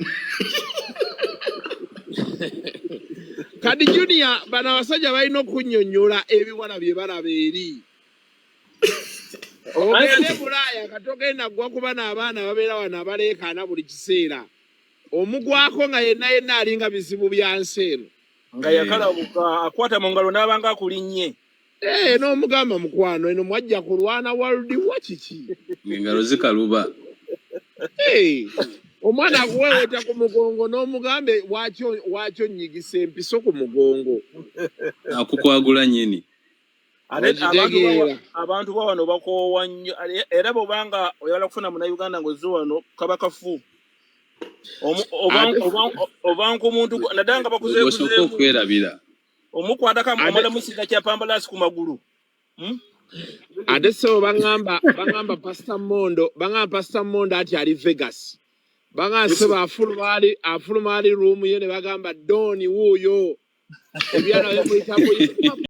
Kati Junior, bano abasajja balina okunnyonnyola ebiwala bye balaba eri. Ogende Bulaaya, kati ogenda gwa kuba n'abaana babeera wano abaleekaana buli kiseera, omugwako nga yenna yenna alinga bizibu bya nsi eno. Nga yakalabuka, akwata mu ngalo n'abanga akulinnye. Eh, n'omugamba, mukwano, eno mwajja kulwana world wa kiki? Ng'engalo zikaluba. Eh, omwana akuweweeta ku mugongo n'omugambe wakyo nnyigisa empiso ku mugongo. Akukwagula nnyini. Ate Okitegeera? abantu ba wano bakoowa nnyo. Era bw'obanga oyagala kufuna Munnayuganda ng'ozze wano, kaba kafu. Ate Obanka omuntu naddala nga Osooka bakuzeekuzeemu okwerabira. Omukwatako Ate omala musiga kya pambalaasi ku magulu. Ate sebo, baŋŋamba Pastor Mondo, baŋŋamba Pastor Mondo ati ali Vegas. Baŋŋamba sebo afuluma ali room ye ne bagamba Don wuuyo, ebyana bimuyita buyisi.